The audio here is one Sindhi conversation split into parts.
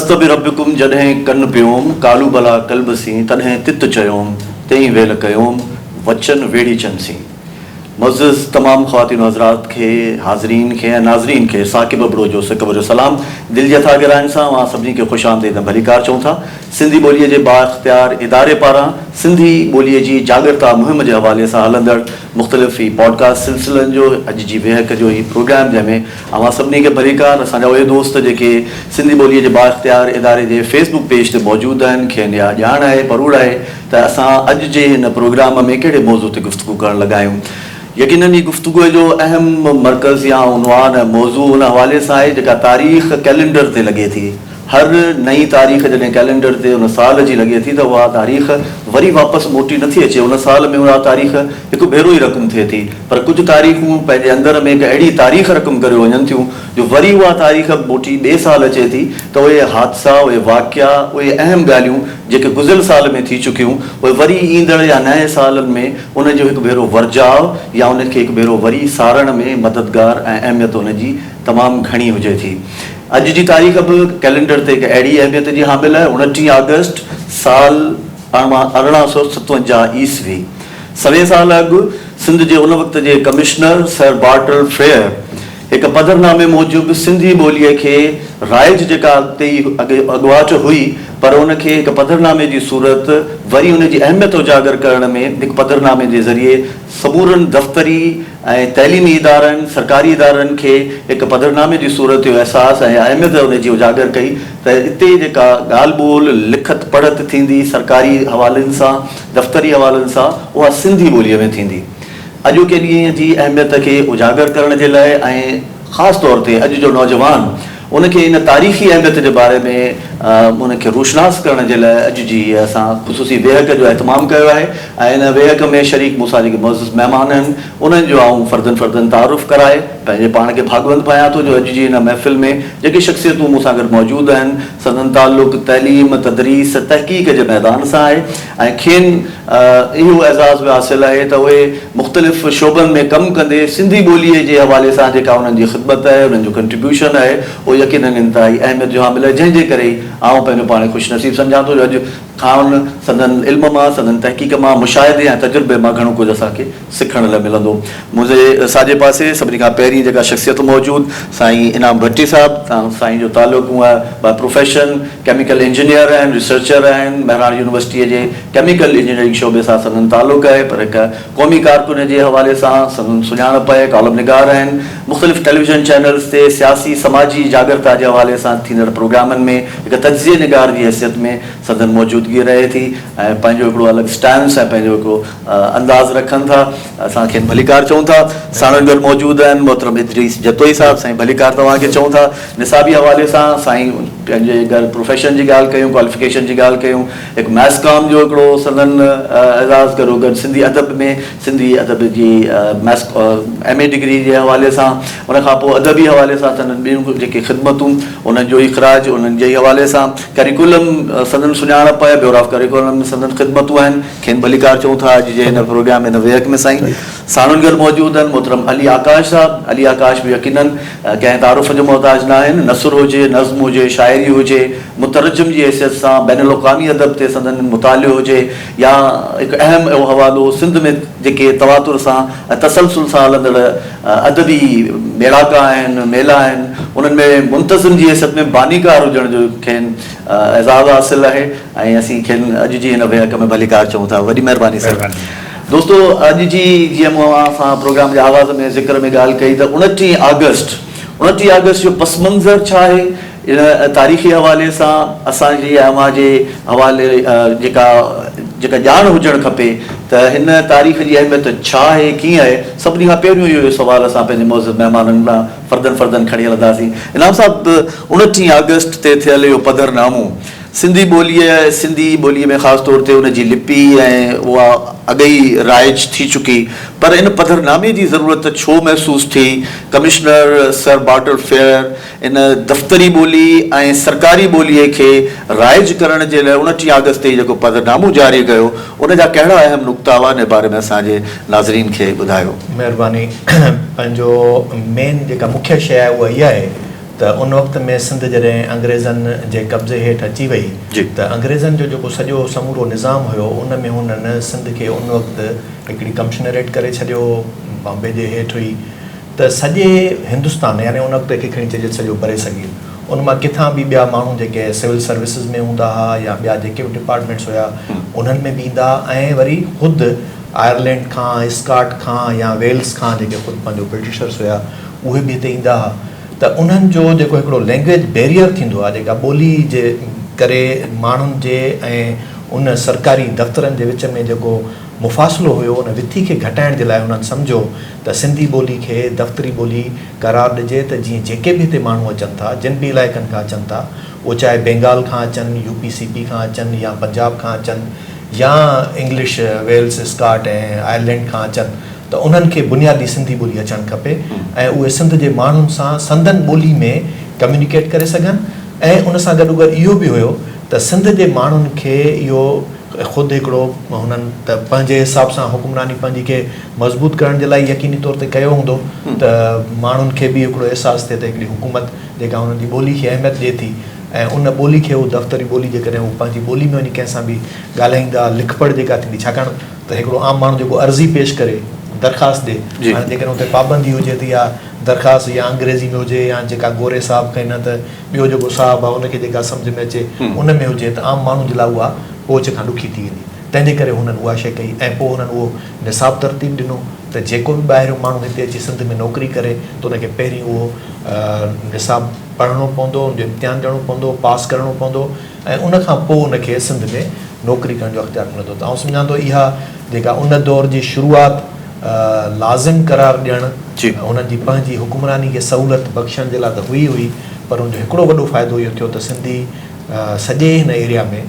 الست بربڪم جڏهن ڪن پيوم، قالو بليٰ قلب سين، تڏهن تت چيوم، تئين ويل ڪيوم، وچن ويڙهيچن سين. معزز تمام خواتين و حضرات کي، حاضرين کي ۽ ناظرين کي ثاقب ابڙو جو سڪ ڀريو سلام. دل جي اٿاهه گهراين سان اوهان سڀني کي خوش آمديد ۽ ڀليڪار چئون ٿا. سنڌي ٻوليء جي بااختيار اداري پاران سنڌي ٻوليء جي جاڳرتا مهم جي حوالي سان هلندڙ مختلف هي پوڊڪاسٽ سلسلن جو اڄ جي ويهڪ جو هي پروگرام جنهن ۾ اوهان سڀني کي ڀليڪار اسان جا اهي دوست جيڪي سنڌي ٻوليء جي بااختيار اداري جي فيس بڪ پيج تي موجود آهن کين اها ڄاڻ آهي پروڙ آهي ته اسان اڄ جي هن پروگرام ۾ ڪهڙي موضوع تي گفتگو ڪرڻ لڳا آهيون. يقينن هي گفتگوء جو اهم مرڪز يا عنوان ۽ موضوع ان حوالي سان آهي جيڪا تاريخ ڪئلينڊر تي لڳي ٿي. هر نئين تاريخ جڏهن ڪئلينڊر تي ان سال جي لڳي ٿي ته اها تاريخ وري واپس موٽي نٿي اچي، ان سال ۾ اها تاريخ هڪ ڀيرو ئي رقم ٿئي ٿي پر ڪجهه تاريخون پنهنجي اندر ۾ هڪ اهڙي تاريخ رقم ڪريو وڃن ٿيون جو وري اها تاريخ موٽي ٻئي سال اچي ٿي ته اهي حادثا، اهي واقعا، اهي اهم ڳالهيون جيڪي گذريل سال ۾ ٿي چڪيون اهي وري ايندڙ يا نئين سالن ۾ انهن جو هڪ ڀيرو ورجاء يا انهن کي هڪ ڀيرو وري سارڻ ۾ مددگار ۽ اهميت ان جي تمام گهڻي هجي ٿي. اڄ جي تاريخ به ڪئلينڊر تي هڪ اهڙي اهميت جي حامل آهي، اڻٽيهين آگسٽ سال 1857 عيسوي، سوين سال اڳ سنڌ جي ان وقت جي ڪمشنر سر بارٽل فريئر هڪ پڌرنامي موجب سنڌي ٻوليء کي رائج جيڪا اڳتي ئي اڳواٽ هئي پر ان کي هڪ پڌرنامي جي صورت وري ان جي اهميت اجاگر ڪرڻ ۾ هڪ پڌرنامي جي ذريعي سمورن دفتري ۽ تعليمي ادارن، سرڪاري ادارن کي هڪ پڌرنامي جي صورت اهو احساس ۽ اهميت ان جي اجاگر ڪئي ته اتي جيڪا ڳالهه ٻولهه، لکت پڙهت ٿيندي سرڪاري حوالن سان، دفتري حوالن سان اها سنڌي ٻوليء ۾ ٿيندي. اڄوڪي ڏينهن جي اهميت کي اجاگر ڪرڻ جي لاء ۽ خاص طور تي اڄ جو نوجوان ان کي ان تاريخي اهميت جي باري ۾ ان کي روشناس ڪرڻ جي لاء اڄ جي هيء اسان خصوصي ويهڪ جو اهتمام ڪيو آهي ۽ ان ويهڪ ۾ شريڪ مون سان جيڪي معزز مهمان آهن انهن جو آئون فردن فردن تعارف ڪرائي پنهنجي پاڻ کي ڀاڳوند ڀانيان ٿو جو اڄ جي هن محفل ۾ جيڪي شخصيتون مون سان گڏ موجود آهن سندن تعلق تعليم، تدريس، تحقيق جي ميدان سان آهي ۽ کين اهو اعزاز به حاصل آهي ته اهي مختلف شعبن ۾ ڪم ڪندي سنڌي ٻوليء جي حوالي سان جيڪا انهن جي خدمت آهي، انهن جو ڪنٽريبيوشن آهي، اهو يقينن انتهائي اهميت جو حامل آهي، جنهن جي ڪري ئي آئون پنهنجو پاڻ کي خوش نصيب سمجهان ٿو جو اڄ کانئن سندن علم مان، سندن تحقيق مان، مشاهدي ۽ تجربي مان گهڻو ڪجهه اسان کي سکڻ لاء ملندو. منهنجي ساڄي پاسي سڀني کان پهرين جيڪا شخصيت موجود سائين انعام ڀٽي صاحب، سائين جو تعلق هونء باء پروفيشن ڪيميڪل انجنيئر آهن، ريسرچر آهن، مهراڻ يونيورسٽيء جي ڪيميڪل انجنيئرنگ شعبي سان سندن تعلق آهي پر هڪ قومي ڪارڪن جي حوالي سان سندن سڃاڻپ آهي، ڪالم نگار آهن، مختلف ٽيليويزن چينلز تي سياسي سماجي جاڳرتا جي حوالي سان ٿيندڙ پروگرامن ۾ هڪ تجزيي نگار جي حيثيت ۾ سندن موجودگي رهي ٿي ۽ پنهنجو هڪڙو الڳ اسٽانس ۽ پنهنجو هڪڙو انداز رکن ٿا. اسان کين ڀليڪار چئون ٿا. ساڻن گڏ موجود آهن محترم ادريس جتوئي صاحب، سائين ڀليڪار توهان کي چئون ٿا. نصابي حوالي سان سائين پنهنجي اگر پروفيشن جي ڳالهه ڪيون، ڪواليفڪيشن جي ڳالهه ڪيون، هڪ ماس ڪام جو هڪڙو سندن اعزاز گڏوگڏ سنڌي ادب ۾ سنڌي ادب جي ماس ايم اي ڊگري جي حوالي سان ان کان پوء ادبي حوالي سان سندن ٻيون جيڪي خدمتون انهن جو اخراج انهن جي حوالي سان ڪريڪولم سندن سڃاڻپ آهي، بيورو آف ڪريڪولم ۾ سندن خدمتون آهن. کين ڀليڪار چئون ٿا اڄ جي هن پروگرام هن ويهڪ ۾ سائين ساڻن گڏ موجود آهن محترم علي آڪاش صاحب. علي آڪاش به يقينن ڪنهن تعارف جو محتاج نه آهن. نثر هجي، نظم هجي، شاعري هجي، مترجم جي حيثيت سان بين الاقوامي ادب تي سندن مطالعو هجي يا هڪ اهم اهو حوالو سنڌ ۾ جيڪي تواتر سان ۽ تسلسل سان هلندڙ ادبي ميڙاڪا آهن، ميلا آهن، انهن ۾ منتظم جي حيثيت ۾ بانيڪار هجڻ جو کين اعزاز حاصل آهي. ۽ اسين کين اڄ جي هن ويهڪ ۾ ڀليڪار چئون ٿا. وڏي مهرباني سر. دوستو اڄ جي جيئن مون اوهان سان پروگرام جي آغاز ۾ ذڪر ۾ ڳالهه ڪئي ته اڻٽيهين آگسٽ اڻٽيهه آگسٽ جو پس منظر ڇا آهي ان تاريخي حوالي سان اسان جي ۽ اوهان جي حوالي جيڪا جيڪا ڄاڻ هجڻ کپي ته هن تاريخ جي اهميت ڇا آهي ڪيئن آهي سڀني کان پهريون اهو سوال اسان پنهنجي معزز مهمانن ڏانهن فردن فردن کڻي هلنداسين. انعام صاحب اڻٽيهين آگسٽ تي ٿيل اهو پڌرنامو سنڌي ٻوليء، سنڌي ٻوليء ۾ خاص طور تي ان جي لپي ۽ اها اڳ ئي رائج ٿي چڪي، پر ان پڌرنامي جي ضرورت ڇو محسوس ٿي؟ ڪمشنر سر بارٽل فيئر ان دفتري ٻولي ۽ سرڪاري ٻوليء کي رائج ڪرڻ جي لاء اڻٽيهه آگسٽ تي جيڪو پڌرنامو جاري ڪيو، ان جا ڪهڙا اهم نقطا هئا، ان باري ۾ اسان جي ناظرين کي ٻڌايو. مهرباني. پنهنجو مين جيڪا مکيه شيء آهي اها اها آهي. ته ان وقت ۾ سنڌ جڏهن انگريزن جي قبضي هيٺ اچي وئي ته انگريزن جو جيڪو سڄو سمورو نظام هيو ان ۾ هنن سنڌ کي ان وقت هڪڙي ڪمشنريٽ ڪري ڇڏيو بامبي جي هيٺ هئي ته سڄي هندستان يعني ان وقت کي کڻي چئجي ته سڄو برصغير ان مان ڪٿان به ٻيا ماڻهو جيڪي سول سروسز ۾ هوندا ها يا ٻيا جيڪي به ڊپارٽمينٽس هيا انهن ۾ به ايندا ها ۽ وري خود آئرلينڊ کان اسڪاٽ کان يا ويلز کان جيڪي خود پنهنجو برٽشرس هيا اهي به هتي ايندا ها ته انهن جو جيڪو هڪڙو لينگويج بيريئر ٿيندو آهي جيڪا ٻولي جي ڪري ماڻهن جي ۽ ان سرڪاري دفترن جي وچ ۾ جيڪو مفاصلو هيو ان وٿي کي گهٽائڻ جي لاء انهن سمجهيو ته سنڌي ٻولي کي دفتري ٻولي قرار ڏجي ته جيئن جيڪي به هتي ماڻهو اچن ٿا جن به علائقن کان اچن ٿا اهو چاهي بينگال کان اچن يو پي سي پي کان اچن يا پنجاب کان اچن يا انگلش ويلز اسڪاٽ ۽ آئرلينڊ کان اچن ته انهن کي بنيادي سنڌي ٻولي اچڻ کپي ۽ اهي سنڌ جي ماڻهن سان سندن ٻولي ۾ ڪميونيڪيٽ ڪري سگهن ۽ ان سان گڏوگڏ اهو به هيو ته سنڌ جي ماڻهن کي اهو خود هڪڙو هنن ته پنهنجي حساب سان حڪمراني پنهنجي کي مضبوط ڪرڻ جي لاء يقيني طور تي ڪيو هوندو ته ماڻهن کي به هڪڙو احساس ٿئي ته هڪڙي حڪومت جيڪا انهن جي ٻولي کي اهميت ڏئي ٿي ۽ ان ٻولي کي هو دفتري ٻولي جيڪڏهن هو پنهنجي ٻولي ۾ وڃي ڪنهن سان به ڳالهائيندا لکپڙهه جيڪا ٿيندي ڇاڪاڻ ته هڪڙو عام ماڻهو جيڪو عرضي پيش ڪري، درخواست ڏي، هاڻي جيڪڏهن اتي پابندي هجي ته اها درخواست يا انگريزي ۾ هجي يا جيڪا گوري صاحب کي نه ته ٻيو جيڪو صاحب آهي ان کي جيڪا سمجهه ۾ اچي ان ۾ هجي ته عام ماڻهو جي لاء اها پهچ کان ڏکي ٿي ويندي. تنهن جي ڪري هنن اها شيء ڪئي ۽ پوء هنن اهو نصاب ترتيب ڏنو ته جيڪو به ٻاهريون ماڻهو هتي اچي سنڌ ۾ نوڪري ڪري ته ان کي پهرين اهو نصاب پڙهڻو پوندو، ان جو امتحان ڏيڻو پوندو، پاس ڪرڻو پوندو. ۽ ان کان پوء ان کي سنڌ ۾ نوڪري ڪرڻ جو اختيار ملندو ته آئون سمجهان ٿو اها جيڪا ان دور جي شروعات لازم قرار ڏيڻ انهن جي پنهنجي حڪمراني کي سهولت بخشڻ جي لاء ته هئي هئي پر ان جو هڪڙو وڏو فائدو اهو ٿيو ته سنڌي سڄي هن ايريا ۾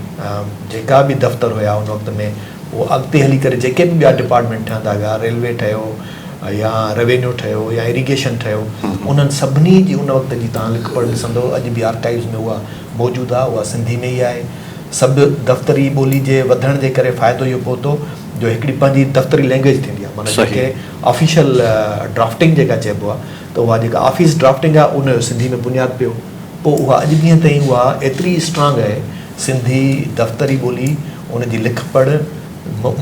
جيڪا به دفتر هيا ان وقت ۾ اهو اڳتي هلي ڪري جيڪي به ٻيا ڊپارٽمينٽ ٺهندا ويا ريلوي ٺهيو يا روينيو ٺهيو يا اريگيشن ٺهيو انهن سڀني جي ان وقت جي توهان لک پڙهه ڏسندو اڄ به آرڪائيوز ۾ اها موجود آهي اها سنڌي ۾ ئي آهي. سڀ دفتري ٻولي جي وڌڻ جي ڪري فائدو اهو پهتو جو هڪڙي پنهنجي دفتري لينگويج ٿيندي آهي معنيٰ جنهن کي آفيشل ڊرافٽنگ جيڪا چئبو آهي ته اها جيڪا آفيس ڊرافٽنگ آهي ان جو سنڌي ۾ بنياد پيو پوء اها اڄ ڏينهن تائين اها ايتري اسٽرانگ آهي سنڌي دفتري ٻولي ان جي لک پڙهه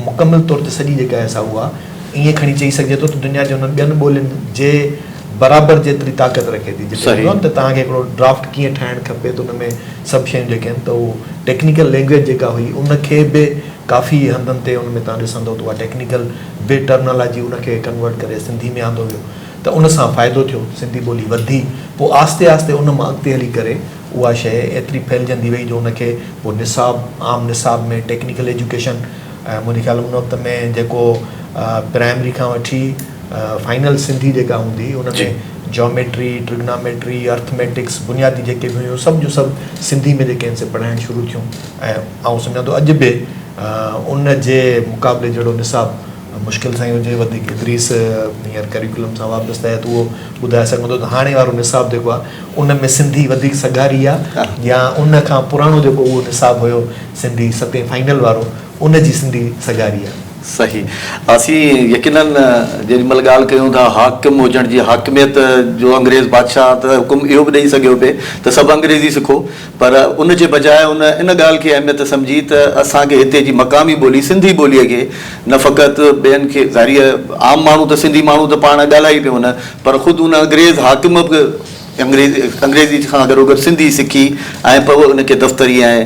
مڪمل طور تي سڄي جيڪا آهي سا اها ائين کڻي چئي سگهجي ٿو ته دنيا جي انهن ٻين ٻولين جي برابر جيتري طاقت رکي ٿي جتي هوندو آهي نه ته توهان کي هڪڙو ڊرافٽ ڪيئن ٺاهڻ کپي ته ان ۾ سڀ شيون جيڪي آهن ته اهو ٽيڪنيڪل لينگويج جيڪا هئي ان کي به ڪافي هنڌن تي ان ۾ توهان ڏسندو ته اها ٽيڪنيڪل به ٽرمنالاجي ان کي ڪنورٽ ڪري سنڌي ۾ آندو ويو ته ان سان فائدو ٿيو سنڌي ٻولي وڌي پوء آهستي آهستي ان مان اڳتي هلي ڪري اها شيء ايتري ڦهلجندي وئي جو ان کي پوء نصاب عام نصاب ۾ ٽيڪنيڪل ايجوڪيشن ۽ منهنجي خيال ان وقت ۾ جيڪو پرائمري کان وٺي فائنل سنڌي جيڪا هوندي ان ۾ جاميٽري، ٽرگناميٽري، ارٿميٽڪس بنيادي جيڪي به هيون سڀ جون سڀ سنڌي ۾ جيڪي آهن سي پڙهائڻ شروع ٿيون ۽ آئون سمجهان ٿو اڄ به ان جي مقابلي جهڙو نصاب مشڪل سان ئي هجي وڌيڪ ادريس هينئر ڪريڪولم سان وابسته آهي ته اهو ٻڌائي سگهندو ته هاڻي وارو نصاب جيڪو آهي ان ۾ سنڌي وڌيڪ سگهاري آهي يا ان کان پراڻو جيڪو اهو نصاب هيو سنڌي ستين فائنل وارو ان جي سنڌي سگهاري آهي. صحيح. اسين يقيناً جيڏي مهل ڳالهه ڪيون ٿا حاڪم هجڻ جي حاڪميت جو انگريز بادشاهه ته حڪم اهو به ڏئي سگهيو پئي ته سڀ انگريزي سکو پر ان جي بجاء ان ان ڳالهه کي اهميت سمجهي ته اسان کي هتي جي مقامي ٻولي سنڌي ٻوليء کي نه فقط ٻين کي ظاهري عام ماڻهو ته سنڌي ماڻهو ته پاڻ ڳالهائي پيو نه پر خود ان انگريز حاڪم به انگريزي انگريزي کان گڏوگڏ سنڌي سکي ۽ پوء ان کي دفتري ۽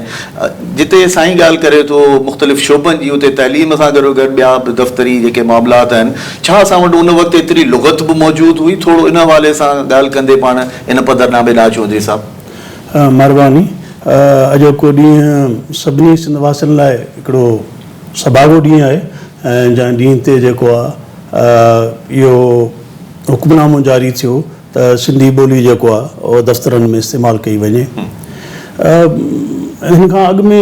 جتي سائين ڳالهه ڪري ٿو مختلف شعبن جي اتي تعليم سان گڏوگڏ ٻيا به دفتري جيڪي معاملات آهن ڇا اسان وٽ ان وقت ايتري لغت به موجود هئي ٿورو ان حوالي سان ڳالهه ڪندي پاڻ ان پڌرنامي ڏانهن اچون ادريس صاحب. مھرباني. اڄوڪو ڏينھن سڀني سنڌ واسين لاء ھڪڙو سڀاڳو ڏينھن آھي ۽ جنھن ڏينھن تي جيڪو آ اھو حڪمنامو جاري ٿيو ته سنڌي ٻولي جيڪو آ اھو دفترن ۾ استعمال ڪئي وڃي. ھن کان اڳ ۾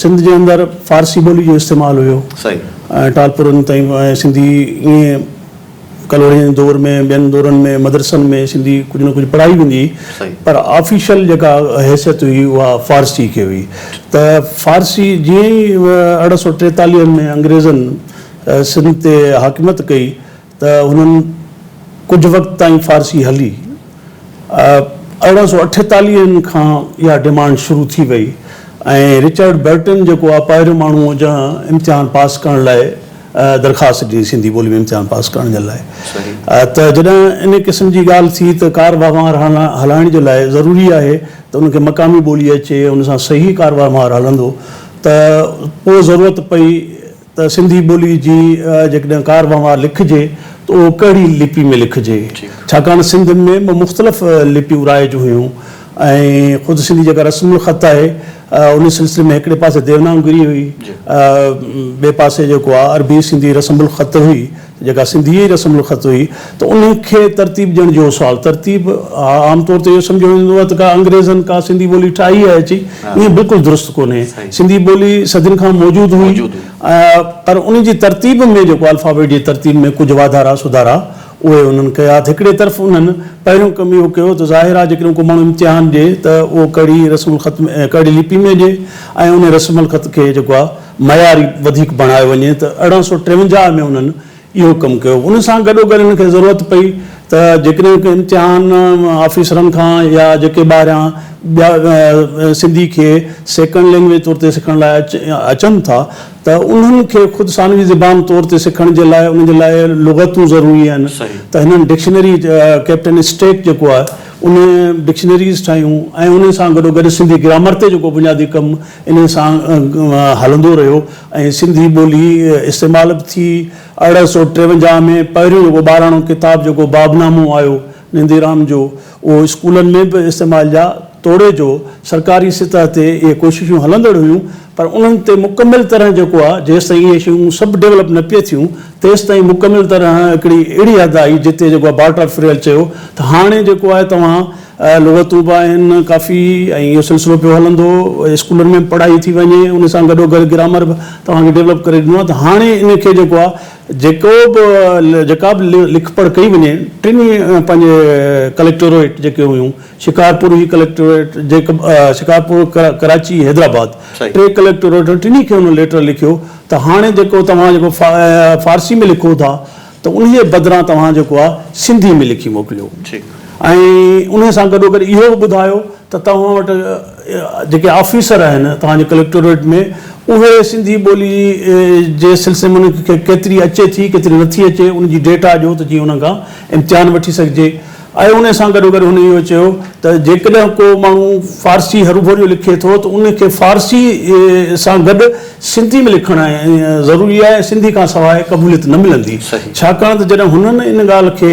سنڌ جي اندر فارسي ٻولي جو استعمال ھيو ۽ ٽالپرن تائين ۽ سنڌي ائين ڪلهوڙي جي دور ۾ ٻين دورن ۾ مدرسن ۾ سنڌي ڪجهه نه ڪجهه پڙهائي ويندي هئي پر آفيشل جيڪا حيثيت هئي اها فارسي کي هئي ته فارسي جيئن ئي 1843 ۾ انگريزن سنڌ تي حاڪميت ڪئي ته هنن ڪجهه وقت تائين فارسي هلي. 1848 کان اها ڊمانڊ شروع ٿي وئي ۽ رچرڊ برٽن جيڪو آهي پهريون ماڻهو هو جنهن امتحان پاس ڪرڻ لاء درخواست ڏني سنڌي ٻولي ۾ امتحان پاس ڪرڻ جي لاء ته جڏهن ان قسم جي ڳالهه ٿي ته ڪار وهنوار هلائڻ جي لاء ضروري آهي ته ان کي مقامي ٻولي اچي ان سان صحيح ڪار وهنوار هلندو ته پوء ضرورت پئي ته سنڌي ٻولي جي جيڪڏهن ڪار وهنوار لکجي ته اهو ڪهڙي لپي ۾ لکجي ڇاڪاڻ سنڌ ۾ به مختلف لپيون رائج هيون ۽ خود سنڌي جيڪا رسم الخط آهي ان سلسلي ۾ هڪڙي پاسي ديوناگري هئي ٻئي پاسي جيڪو آهي عربي سنڌي رسم الخط هئي جيڪا سنڌي ئي رسم الخط هئي ته ان کي ترتيب ڏيڻ جو سوال، ترتيب عام طور تي اهو سمجهيو ويندو آهي ته ڪا انگريزن ڪا سنڌي ٻولي ٺاهي آهي اچي، ائين بلڪل درست ڪونهي. سنڌي ٻولي صدين کان موجود هئي پر ان جي ترتيب ۾ جيڪو الفابيٽ جي ترتيب ۾ ڪجهه واڌارا سڌارا اهي انهن ڪيا ته هڪڙي طرف انهن پهريون ڪم اهو ڪيو ته ظاهر آهي جيڪڏهن ڪو ماڻهو امتحان ڏئي ته اهو ڪهڙي رسم الخط ۾ ڪهڙي لپي ۾ ڏئي ۽ ان رسم الخط کي جيڪو آهي معياري وڌيڪ بڻايو وڃي ته 1853 ۾ انهن اهو ڪم ڪيو. ان سان گڏوگڏ انهن کي ضرورت پئي ته جيڪڏهن ڪنهن امتحان آفيسرن کان يا جيڪي ٻاهريان ٻيا سنڌي کي سيڪنڊ لينگويج طور تي سکڻ لاء اچن ٿا ته انهن کي خود ثانوي زبان طور تي سکڻ جي لاء انهن جي لاء لغتون ضروري آهن ته هنن ڊڪشنري ڪئپٽن اسٽيڪ جيڪو آهي ان ڊڪشنريز ٺاهيون ۽ انهن سان گڏوگڏ سنڌي گرامر تي جيڪو بنيادي ڪم انهن سان هلندو رهيو ۽ سنڌي ٻولي استعمال به ٿي. 1853 ۾ پهريون جيڪو ٻاراڻو ڪتاب جيڪو بابنامو آيو ننديرام جو اهو اسڪولن ۾ به استعمال جا توڙي جو سرڪاري سطح تي اهي ڪوششون هلندڙ هيون پر انهن تي مڪمل طرح جيڪو آهي جيستائين اهي شيون سڀ ڊولپ نه پئي ٿيون تيستائين مڪمل طرح هڪڙي اهڙي حد آئي جتي جيڪو آهي بارٽل فريل چيو ته هاڻي جيڪو آهي توهان لغتون به آهن ڪافي ۽ اهو سلسلو پيو هلندو اسڪولن ۾ به پڙهائي ٿي وڃي ان سان گڏو گڏ گرامر به توهان کي ڊولپ ڪري ڏنو آهي ته هاڻي ان کي جيڪو آهي جيڪو به جيڪا به لک پڙهه ڪئي وڃي ٽنهي پنهنجي ڪليڪٽوريٽ جيڪي هيون شڪارپور هئي ڪليڪٽوريٽ جيڪب شڪارپور ڪراچي حيدرآباد ٽي ڪليڪٽوريٽ ٽنهي کي هن ليٽر لکيو ته هاڻي جيڪو توهان جيڪو فارسي ۾ لکو ٿا ته انهيء بدران توهان جيڪو آهي سنڌي ۾ لکي موڪليو ۽ انهيء سان گڏوگڏ اهو به ٻڌايو ته توهان وٽ جيڪي آفيسر آهن توهان جي ڪليڪٽوريٽ ۾ اهي سنڌي ٻولي جي سلسلي ۾ انهن کي ڪيتري اچي ٿي ڪيتري نٿي اچي ان جي ڊيٽا ڏيو ته جيئن انهن کان امتحان وٺي سگهجي ۽ انهيء سان گڏوگڏ هن اهو چيو ته جيڪڏهن ڪو ماڻهو فارسي هروڀرو لکي ٿو ته ان کي فارسي سان گڏ سنڌي ۾ لکڻ ضروري آهي ۽ سنڌي کان سواء قبوليت نه ملندي. ڇاڪاڻ ته جڏهن هنن ان ڳالهه کي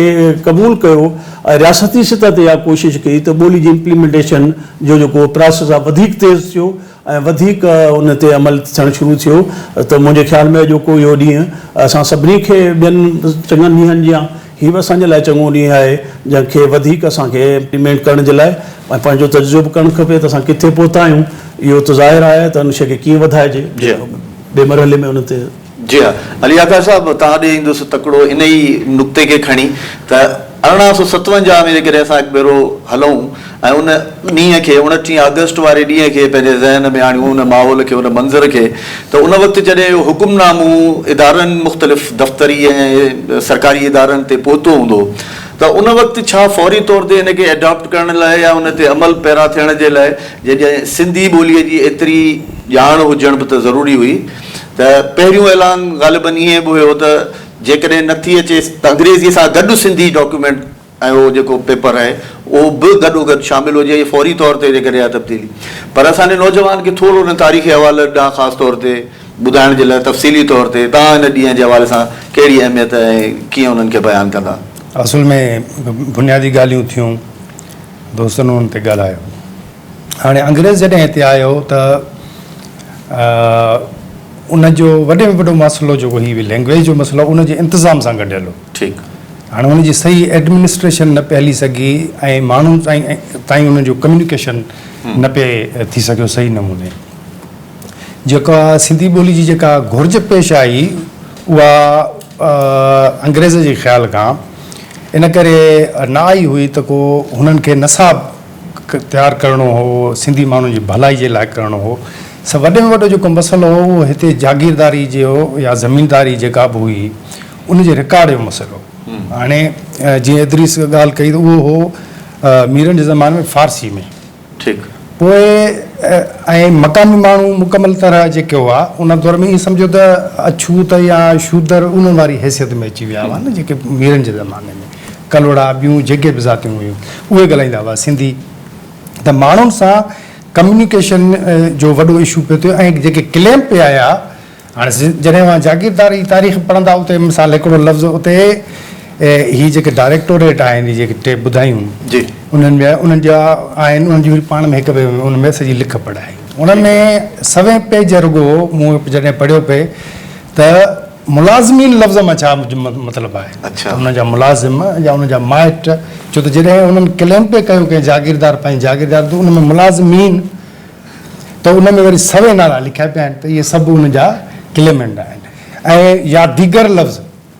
قبول ڪيو ۽ رياستي سطح تي اها ڪوشش ڪئي ته ٻولي جي امپليمينٽيشن جو جيڪو پراسيس آهي وڌيڪ تيز ٿيو ۽ وڌيڪ ان تي عمل ٿيڻ شروع ٿيو ته منهنجي خيال ۾ اڄوڪو اهو ڏينهن اسان سڀني کي ٻين چڱن ڏينهن جيان هي به اسان جي لاء چڱو ڏينهن آهي جنهن کي وڌيڪ اسان کي امپليمينٽ ڪرڻ جي لاء ۽ پنهنجو تجزيو به ڪرڻ کپي ته اسان ڪٿي پهتا آهيون اهو ته ظاهر آهي ته ان شيء کي ڪيئن وڌائجي ٻئي مرحلي ۾ ان تي جي ها علي آڪاش صاحب توهان ڏي ايندس تڪڙو ان ئي نقطي کي کڻي ته 1857 ۾ جيڪڏهن اسان هڪ ڀيرو هلون ۽ ان ڏينهن کي اڻٽيهين آگسٽ واري ڏينهن کي پنهنجي ذهن ۾ آڻيون ان ماحول کي ان منظر کي ته ان وقت جڏهن اهو حڪم نامو ادارن مختلف دفتري ۽ سرڪاري ادارن تي پهتو هوندو ته ان وقت ڇا فوري طور تي ان کي اڊاپٽ ڪرڻ لاء يا ان تي عمل پيرا ٿيڻ جي لاء جڏهن سنڌي ٻوليء جي ايتري ڄاڻ هجڻ به ته ضروري هئي ته پهريون اعلان غالباً ائين به هيو ته جيڪڏهن نه ٿي اچي ته انگريزيء سان گڏ سنڌي ڊاڪيومينٽ ۽ اهو جيڪو پيپر آهي اهو به گڏوگڏ شامل هجي ۽ فوري طور تي جيڪڏهن اها تبديلي پر اسان جي نوجوان کي ٿورو ان تاريخي حوالي ڏانهن خاص طور تي ٻڌائڻ جي لاء تفصيلي طور تي توهان ان ڏينهن جي حوالي سان ڪهڙي اهميت ۽ ڪيئن انهن کي بيان ڪندا؟ اصل ۾ بنيادي ڳالهيون ٿيون دوستن انهن تي ڳالهايو. هاڻي انگريز جڏهن هتي آيو ته ان جو وڏي ۾ وڏو مسئلو جيڪو هي لينگويج جو مسئلو ان جي انتظام سان ڳنڍيل هو. ٺيڪ. هاڻي ان جي صحيح ايڊمنسٽريشن نه پئي هلي سگهي ۽ ماڻهن تائين ان جو ڪميونيڪيشن نه پئي ٿي سگهيو صحيح نموني. جيڪا سنڌي ٻولي جي جيڪا گهرج پيش آئي اها انگريز جي خيال کان ان ڪري نه آئي هئي ته ڪو هنن کي نصاب تيار ڪرڻو هو، سنڌي ماڻهن جي ڀلائي جي لاء ڪرڻو هو. سو وڏي ۾ وڏو جيڪو مسئلو هو اهو هتي جاگيرداري جو يا زمينداري جيڪا به هئي ان جي رڪارڊ جو مسئلو. هاڻي جيئن ادريس ڳالهه ڪئي ته اهو هو ميرن جي زماني ۾ فارسي ۾. ٺيڪ. پوء ۽ مقامي ماڻهو مڪمل طرح جيڪي هئا ان دور ۾ ائين سمجهو ته اڇوت يا شودر انهن واري حيثيت ۾ اچي ويا هئا نه جيڪي ميرن جي زماني ۾ ڪلهوڙا ٻيون جيڪي به ذاتيون هيون اهي ڳالهائيندا هئا سنڌي ته ماڻهن سان ڪميونيڪيشن جو وڏو اشو پيو ٿيو ۽ جيڪي ڪليم پئي آيا هاڻي جڏهن اوهان جاگيردار جي تاريخ پڙهندا اتي مثال هڪڙو لفظ اتي هي جيڪي ڊائريڪٽوريٽ آهن هي جيڪي ٽي ٻڌايون جي انهن ۾ انهن جا آهن انهن جي وري پاڻ ۾ هڪ ٻئي ۾ ان ۾ سڄي لک پڙهه آهي ان ۾ سوين پيج رڳو مون جڏهن پڙهيو پئي ته ملازمين لفظ مان ڇا مطلب آهي اڇا ته انهن جا ملازم يا انهن جا مائٽ ڇو ته جڏهن انهن ڪليم پئي ڪيو ڪنهن جاگيردار پنهنجي جاگيردار ته ان ۾ ملازمين ته ان ۾ وري سوين نالا لکيا پيا آهن ته اهي سڀ ان جا ڪليمنٽ آهن ۽ يا ديگر لفظ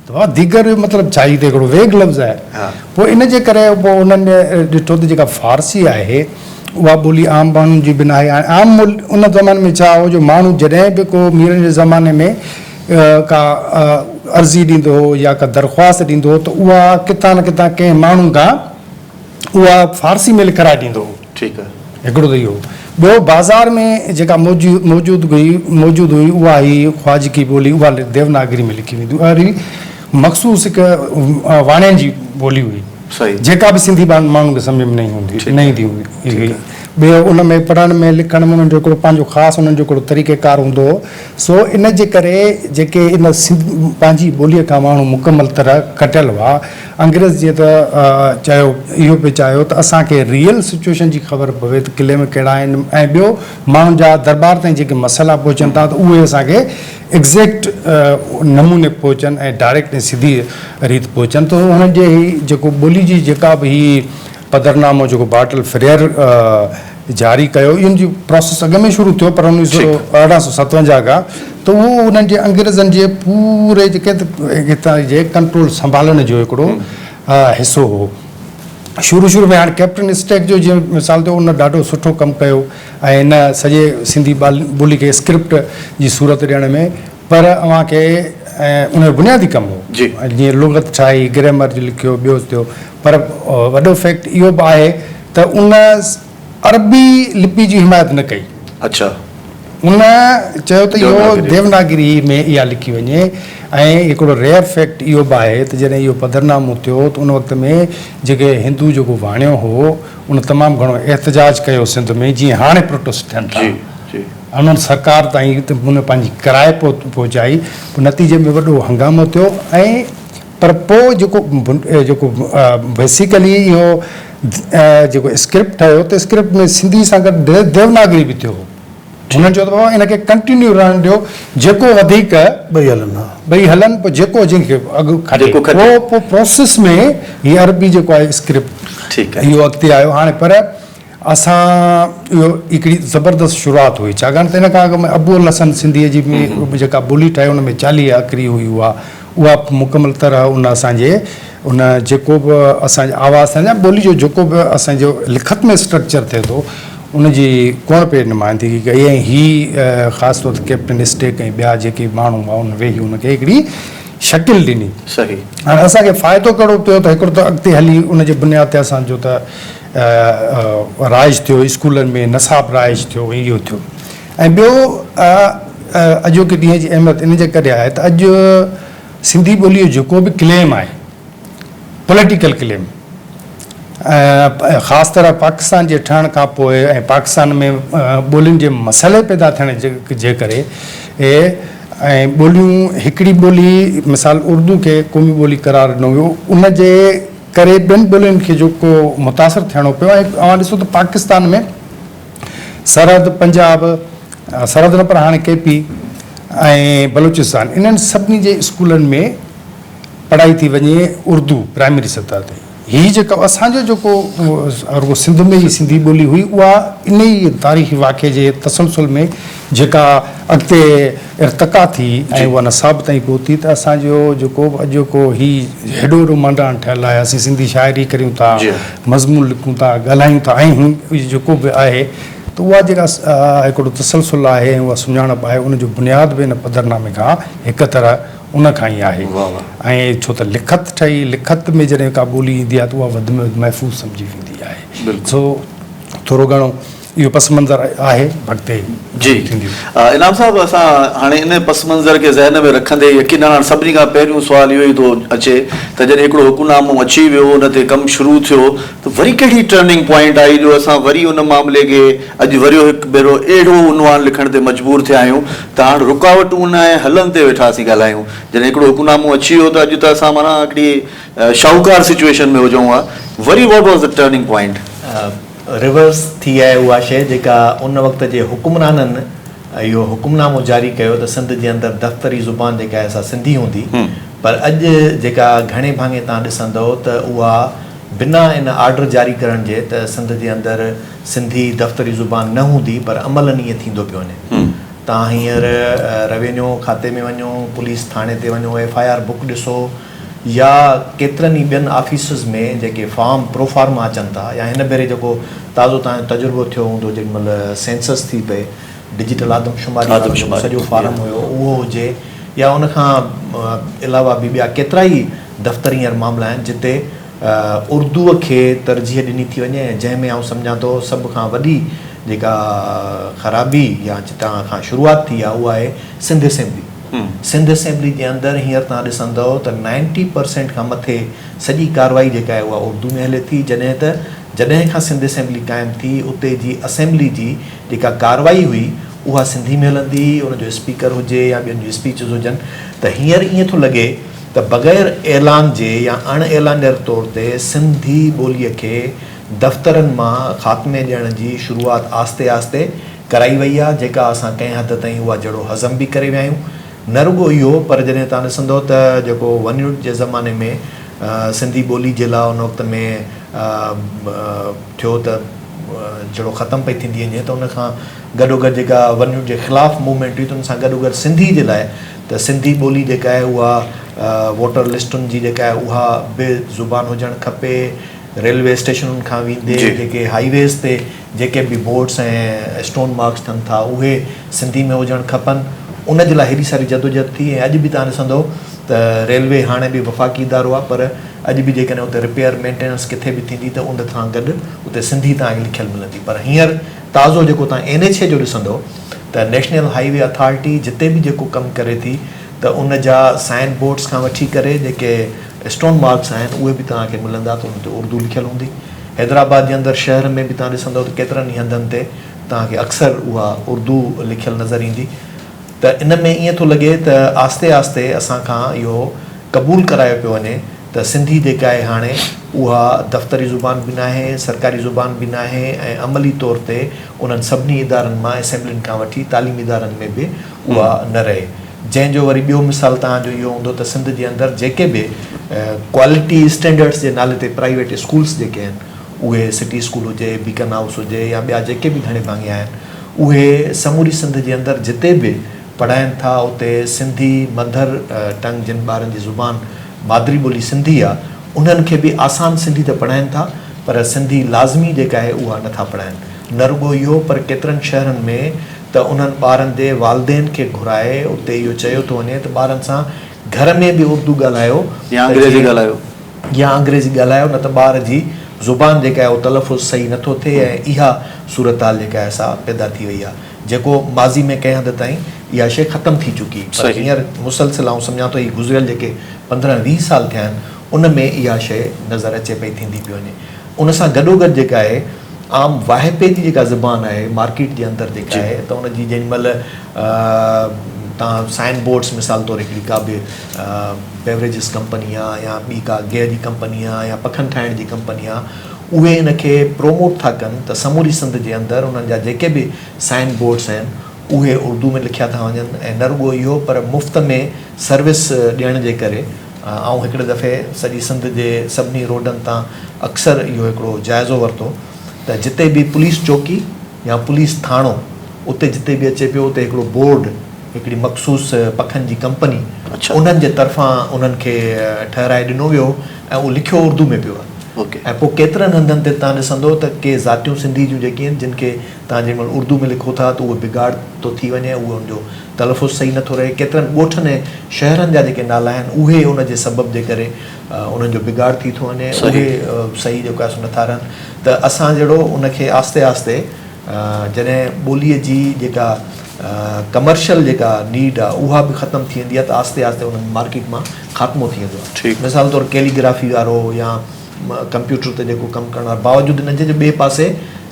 ته بابا ديگر جو مطلب ڇا هي ته هڪڙو ويگ لفظ آهي پوء ان جي ڪري پوء انهن ڏٺو ته جيڪا فارسي آهي اها ٻولي عام ماڻهن جي به ناهي هاڻي عام ان زماني ۾ ڇا هو جو ماڻهو جڏهن به ڪو ميرن جي زماني ۾ ڪا عرضي ڏيندو هو يا ڪا درخواست ڏيندو هو ته اها ڪٿان نه ڪٿان ڪنهن ماڻهو کان اها فارسي ۾ لکرائي ڏيندو هو. ٺيڪ آهي. هڪڙو ته اهو. ٻيو بازار ۾ جيڪا موجود هئي موجود هئي اها هئي خواجگي ٻولي اها ديوناگري ۾ لکي ويندي هئي اها مخصوص هڪ واڻين جي ٻولي هئي صحيح. جيڪا به سنڌي ماڻهن کي سمجهه ۾ نه هوندي نه ايندي هئي. ٻيو ان ۾ پڙهڻ ۾ لکڻ ۾ انهن جو هڪڙو پنهنجو خاص انهن جو هڪڙو طريقه ڪار هوندو هو سو ان جي ڪري جيڪي ان سنڌ پنهنجي ٻوليء کان ماڻهو مڪمل طرح ڪٽيل هئا انگريز جيئن ته چيو اهو پئي چاهيو ته اسان کي ريئل سچوئيشن جي خبر پوي ته قلعي ۾ ڪهڙا آهن ۽ ٻيو ماڻهن جا درٻار تائين جيڪي مسئلا پهچن ٿا ته اهي اسان کي ايگزيڪٽ نموني پهچن ۽ ڊائريڪٽ ۽ سڌي ريت پهچن ته هنن جي هي جيڪو ٻولي جي جيڪا به هي پڌرنامو جيڪو بارٽل فريئر جاري ڪيو ان جي پراسيس اڳ ۾ شروع ٿيو پر 1857 کان ته اهو انهن جي انگريزن جي پوري جيڪي هتان جي ڪنٽرول سنڀالڻ جو هڪڙو حصو هو شروع شروع ۾ هاڻي ڪئپٽن اسٽيڪ جو جيئن مثال ٿيو ان ڏاڍو سٺو ڪم ڪيو ۽ ان سڄي سنڌي ٻولي کي اسڪرپٽ جي صورت ڏيڻ ۾ پر اوهان کي ان جو بنيادي ڪم هو جيئن لغت ٺاهي گرامر جو لکيو ٻيو ٿيو پر وڏو فيڪٽ اهو به آهي ته ان عربي لپي جي حمايت نه ڪئي. اڇا. ان چيو ته اهو ديوناگري ۾ اها لکي وڃي ۽ هڪڙو ريئر فيڪٽ اهو به آهي ته جڏهن اهو پڌرنامو ٿيو ته ان وقت ۾ جيڪي هندو جيڪو واڻيو هو ان تمام گهڻو احتجاج ڪيو سنڌ ۾ جيئن هاڻي پروٽيسٽ ٿين ٿا. جي جي. انهن سرڪار تائين ته ان پنهنجي ڪرائي پهچائي پوء نتيجي ۾ وڏو هنگامو ٿيو ۽ پر پوء جيڪو جيڪو بيسيڪلي اهو جيڪو اسڪرپٽ ٺهيو ته اسڪرپٽ ۾ سنڌي سان گڏ ديوناگري به ٿيو هو. هنن چيو ته بابا ان کي ڪنٽينيو رهڻ ڏيو جيڪو وڌيڪ ٻئي هلن ها. ٻئي هلن پوء جيڪو جنهن کي اڳ کٽي پوء پوء پروسيس ۾ هي عربي جيڪو آهي اسڪرپٽ اهو اڳتي آيو هاڻي پر اسان اهو هڪڙي زبردست شروعات هئي ڇاڪاڻ ته ان کان اڳ ۾ ابو الحسن سنڌيء جي به جيڪا ٻولي ٺاهي ان ۾ 40 اکري هئي اها اها مڪمل طرح ان اسان جي ان جيڪو به اسان جي آواز ٿين يا ٻولي جو جيڪو به اسان جو لکت ۾ اسٽرڪچر ٿئي ٿو ان جي ڪونه پئي نمائندگي ڪئي ۽ هي خاص طور تي ڪئپٽن اسٽيڪ ۽ ٻيا جيڪي ماڻهو هئا ان ويهي ان کي هڪڙي شڪل ڏني. صحيح. هاڻي اسان کي فائدو ڪهڙو پيو ته هڪڙو ته اڳتي هلي ان جي بنياد تي اسان جو ته رائج ٿيو اسڪولن ۾ نصاب رائج ٿيو ۽ اهو ٿيو ۽ ٻيو اڄوڪي ڏينهن جي اهميت ان جي ڪري آهي ته اڄ سنڌي ٻوليء جو جيڪو به ڪليم آهي پوليٽيڪل ڪليم خاص طرح پاڪستان جي ٺهڻ کان پوء ۽ پاڪستان ۾ ٻولين جي مسئلي پيدا ٿيڻ جي ڪري ۽ ٻوليون هڪڙي ٻولي مثال اردو کي قومي ٻولي قرار ڏنو ويو ان جي ڪري ٻين ٻولين کي جيڪو متاثر ٿيڻو پيو ۽ اوهان ڏسو ته پاڪستان ۾ سرحد پنجاب سرحد نه پر هاڻي ڪي پي ۽ بلوچستان انهن سڀني جي اسڪولن ۾ پڙهائي ٿي وڃي اردو پرائمري سطح تي هي جيڪا اسان جو جيڪو رڳو سنڌ ۾ ئي سنڌي ٻولي هئي اها ان ئي تاريخي واقعي جي تسلسل ۾ جيڪا اڳتي ارتقا ٿي ۽ اها نصاب تائين پهتي ته اسان جو جيڪو به اڄوڪو هي هيڏو وڏو مانڊاڻ ٺهيل آهي اسين سنڌي شاعري ڪريون ٿا مضمون لکون ٿا ڳالهايون ٿا ۽ هي جيڪو به آهي ته اها جيڪا هڪڙو تسلسل آهي ۽ اها سڃاڻپ آهي ان جو بنياد به ان پڌرنامي کان هڪ طرح ان کان ئي آهي ۽ ڇو ته لکت ٺهي لکت ۾ جڏهن ڪا ٻولي ايندي آهي ته اها وڌ ۾ وڌ محفوظ سمجهي ويندي آهي. سو ٿورو گهڻو اهو پس منظر آهي اڳتي جي ٿينديون. انعام صاحب اسان هاڻي ان پس منظر کي ذهن ۾ رکندي يقينن هاڻ سڀني کان پهريون سوال اهو ئي ٿو اچي ته جڏهن هڪڙو حڪمنامو اچي ويو ان تي ڪم شروع ٿيو ته وري ڪهڙي ٽرننگ پوائنٽ آئي جو اسان وري ان معاملي کي اڄ وريو هڪ ڀيرو اهڙو عنوان لکڻ تي مجبور ٿيا آهيون ته هاڻ رڪاوٽون ۽ حلن تي ويٺا اسين ڳالهايون جڏهن هڪڙو حڪمنامو اچي ويو ته اڄ ته اسان معنيٰ هڪڙي شاهوڪار سچوئيشن ۾ هجون ها وري what was the turning point? Reverse ٿي آهي اها شيء جيڪا ان وقت جي حڪمرانن اهو حڪمنامو جاري ڪيو ته سنڌ جي اندر دفتري زبان جيڪا آهي سا سنڌي هوندي پر اڄ جيڪا گهڻي ڀاڱي توهان ڏسندؤ ته اها بنا ان آرڊر جاري ڪرڻ جي ته سنڌ جي اندر سنڌي دفتري زبان نه هوندي پر عملاً ائين ٿيندو پيو وڃي. توهان هينئر روينيو کاتي ۾ وڃو، پوليس ٿاڻي تي وڃو، ايف I R book ڏسو يا ڪيترن ئي ٻين آفيسز ۾ جيڪي فارم پروفارما اچن ٿا يا هن ڀيري جيڪو تازو توهان جو تجربو ٿيو هوندو جيڏي مهل سينسس ٿي پئي ڊجيٽل آدمشماري وارو جيڪو سڄو فارم هيو اهو هجي يا ان کان علاوه به ٻيا ڪيترائي دفتري هينئر معاملا آهن جتي اردوء کي ترجيح ڏني ٿي وڃي ۽ جنهن ۾ آئون سمجهان ٿو سڀ کان وڏي جيڪا خرابي يا جتان کان شروعات ٿي آهي اها آهي سنڌ اسيمبلي. سنڌ اسيمبلي جي اندر هينئر توهان ڏسندؤ ته نائنٽي پرسينٽ کان مٿي سڄي ڪارروائي جيڪا آهي اها اردو ۾ هلي ٿي جڏهن ته جڏهن کان سنڌ اسيمبلي قائم ٿي اتي جي اسيمبلي جي جيڪا ڪارروائي هئي اها سنڌي ۾ هلندي هئي ان جو اسپيڪر هجي يا ٻين جون اسپيچز هجن ته هينئر ائين ٿو لڳي ته بغير اعلان جي يا اڻ اعلانيل طور تي سنڌي ٻوليء کي دفترن مان خاتمي ڏيڻ جي شروعات آهستي آهستي ڪرائي وئي آهي، جيڪا اسان ڪنهن حد تائين اها جهڙو هضم به ڪري ويا آهيون. نه رڳو اهو پر جڏهن توهان ڏسندؤ ته جيڪو ون يونٽ جي زماني ۾ سنڌي ٻولي جي لاء ان وقت ۾ ٿيو ته جهڙو ختم پئي ٿيندي وڃي ته ان کان گڏوگڏ جيڪا ون يونٽ جي خلاف موومينٽ هئي ته ان سان گڏوگڏ سنڌي جي لاء ته سنڌي ٻولي جيڪا آهي اها ووٽر لسٽن جي جيڪا آهي اها به زبان هجڻ کپي، ريلوي اسٽيشنن کان ويندي جيڪي هائي ويز تي جيڪي به بورڊس ۽ اسٽون مارڪس ٿين ٿا اهي سنڌي ۾ هجڻ کپن ان جي لاء هيڏي ساري جدوجهد ٿي ۽ اڄ به توهان ڏسندو ته ريلوي هاڻي به وفاقي ادارو آهي پر اڄ به جيڪڏهن اتي رپيئر مينٽيننس ڪٿي به ٿيندي ته ان سان گڏ اتي سنڌي توهان کي لکيل ملندي پر هينئر تازو جيڪو توهان اين ايڇ اي جو ڏسندو ته نيشنل هائي وي اٿارٽي جتي به جيڪو ڪم ڪري ٿي ته ان جا سائن بورڊس کان وٺي ڪري جيڪي اسٽون مارڪس آهن اهي به توهان کي ملندا ته ان تي اردو لکيل هوندي. حيدرآباد جي اندر شهر ۾ به توهان ڏسندؤ ته ڪيترن ئي هنڌن تي توهان کي اڪثر اها اردو لکيل نظر ايندي ته ان ۾ ائين ٿو لڳي ته آهستي آهستي اسان کان اهو قبول ڪرايو پيو وڃي ته سنڌي جيڪا آهي هاڻي اها دفتري زبان به ناهي، سرڪاري زبان به ناهي ۽ عملي طور تي انهن سڀني ادارن مان اسيمبلين کان وٺي تعليمي ادارن ۾ به اها نه رهي. جنهن جو وري ٻيو مثال توهان جو اهو هوندو ته سنڌ جي اندر جيڪي به ڪوالٽي اسٽينڊرڊس جي نالي تي پرائيويٽ اسڪولس جيڪي آهن اهي سٽي اسڪول هجي، بيڪن هائوس هجي يا ٻيا جيڪي به گهڻي ڀاڱي آهن اهي سموري سنڌ جي اندر جتي به پڙهائين ٿا اتي سنڌي مڌر ٽنگ جن ٻارن جي زبان مادري ٻولي سنڌي آ انهن کي به آسان سنڌي ته پڙهائين ٿا پر سنڌي لازمي جيڪا آهي اها نٿا پڙهائين نه رڳو اهو پر ڪيترن شهرن ۾ ته انهن ٻارن جي والدين کي گهرائي اتي اهو چيو ٿو وڃي ته ٻارن سان گهر ۾ به اردو ڳالهايو يا انگريزي ڳالهايو. يا انگريزي ڳالهايو نه ته ٻار جي زبان جيڪا آهي اهو تلفظ صحيح نٿو ٿئي ۽ اها صورتحال جيڪا آهي سا پيدا ٿي وئي آهي جيڪو ماضي ۾ ڪنهن حد تائين اها شيء ختم ٿي چڪي پر هينئر مسلسل آئون سمجهان ٿو هي گذريل جيڪي 15 20 سال ٿيا آهن ان ۾ اها شيء نظر اچي پئي ٿيندي پئي وڃي ان سان گڏوگڏ جيڪا آهي عام واهپي جي جيڪا زبان آهي مارڪيٽ جي اندر جيڪا آهي ته ان جي جنهن مهل توهان سائن بورڊس مثال طور هڪڙي ڪا به بيوريجز ڪمپني آ يا ٻي ڪا گيهه جي ڪمپني آ يا پکن ٺاهڻ جي ڪمپني آ اهي ان کي پروموٽ ٿا ڪن ته سموري سنڌ جي اندر انهن جا جيڪي به سائن بورڊس آهن اهي اردو ۾ لکيا ٿا وڃن ۽ نه رڳو اهو پر مفت ۾ سروس ڏيڻ جي ڪري آئون هڪڙي دفعي سڄي سنڌ جي سڀني روڊن تان اڪثر اهو هڪڙو جائزو ورتو ته جتي به پوليس چوڪي يا پوليس ٿاڻو اتي جتي به اچي پيو اتي هڪڙو بورڊ هڪڙي مخصوص پکن جي ڪمپني انهن جي طرفان انهن کي ٺهرائي ڏنو ويو هو ۽ اهو لکيو اردو ۾ پيو آهي. ۽ پوء ڪيترن هنڌن تي توهان ڏسندو ته ڪي ذاتيون سنڌي جون جيڪي آهن جن کي توهان جنهن مهل اردو ۾ لکو ٿا ته اهو بگاڙ ٿو ٿي وڃي اهو ان جو تلفظ صحيح نٿو رهي ڪيترن ڳوٺن ۽ شهرن جا جيڪي نالا آهن اهي ان جي سبب جي ڪري انهن جو بگاڙ ٿي ٿو وڃي اهي صحيح جيڪو آهي سو نٿا رهن ته اسان جهڙو ان کي آهستي آهستي جڏهن ٻوليء جي جيڪا ڪمرشل جيڪا نيڊ آهي اها به ختم ٿي ويندي آهي ته آهستي آهستي ان مارڪيٽ مان خاتمو ٿي ويندو آهي مثال طور ڪيليگرافي وارو يا ڪمپيوٽر تي جيڪو ڪم ڪرڻ وارو باوجود ان جي جو ٻئي پاسي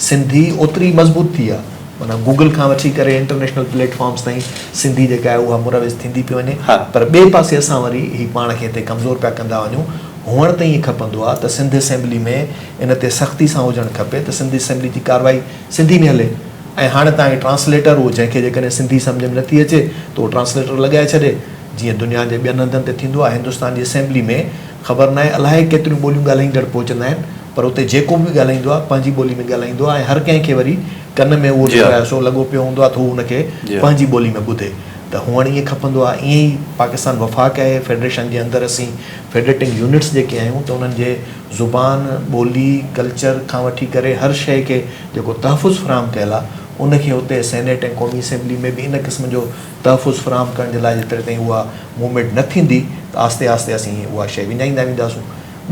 سنڌي اوتري مضبوط ٿي آهي معنيٰ گوگل کان وٺي ڪري انٽرنيشنل پليٽ فارمز تائين سنڌي جيڪا آهي اها مروج ٿيندي پئي وڃي پر ٻئي پاسي اسان وري هي پاڻ کي هتي ڪمزور پيا ڪندا وڃون هئڻ ته ائين کپندو آهي ته سنڌ اسيمبلي ۾ ان تي سختي سان هجڻ کپي ته سنڌ اسيمبلي جي ڪارروائي سنڌي ۾ هلي ۽ هاڻي توهان کي ٽرانسليٽر اهو جنهن کي جيڪڏهن سنڌي سمجهه ۾ نٿي اچي ته اهو ٽرانسليٽر لڳائي ڇڏي جيئن دنيا جي ٻين هنڌن تي ٿيندو آهي هندستان جي اسيمبلي ۾ خبر ناهي الائي ڪيتريون ٻوليون ڳالهائيندڙ پهچندا آهن پر اتي جيڪو به ڳالهائيندو آهي پنهنجي ٻولي ۾ ڳالهائيندو آهي ۽ هر ڪنهن کي وري ڪن ۾ اهو جيڪو آهي سو لڳو پيو هوندو آهي ته هو ان کي پنهنجي ٻولي ۾ ٻڌي ته هئڻ ائين کپندو آهي ائين ئي پاڪستان وفاق آهي فيڊريشن جي اندر اسين فيڊريٽنگ يونٽس جيڪي آهيون ته انهن جي زبان، ٻولي، ڪلچر کان وٺي ڪري هر شيء کي جيڪو تحفظ فراهم ڪيل آهي ان کي اتي سينيٽ ۽ قومي اسيمبلي ۾ به ان قسم جو تحفظ فراهم ڪرڻ جي لاء جيتري تائين اها موومينٽ نه ٿيندي ته آهستي آهستي اسين اها شيء وڃائيندا وينداسون.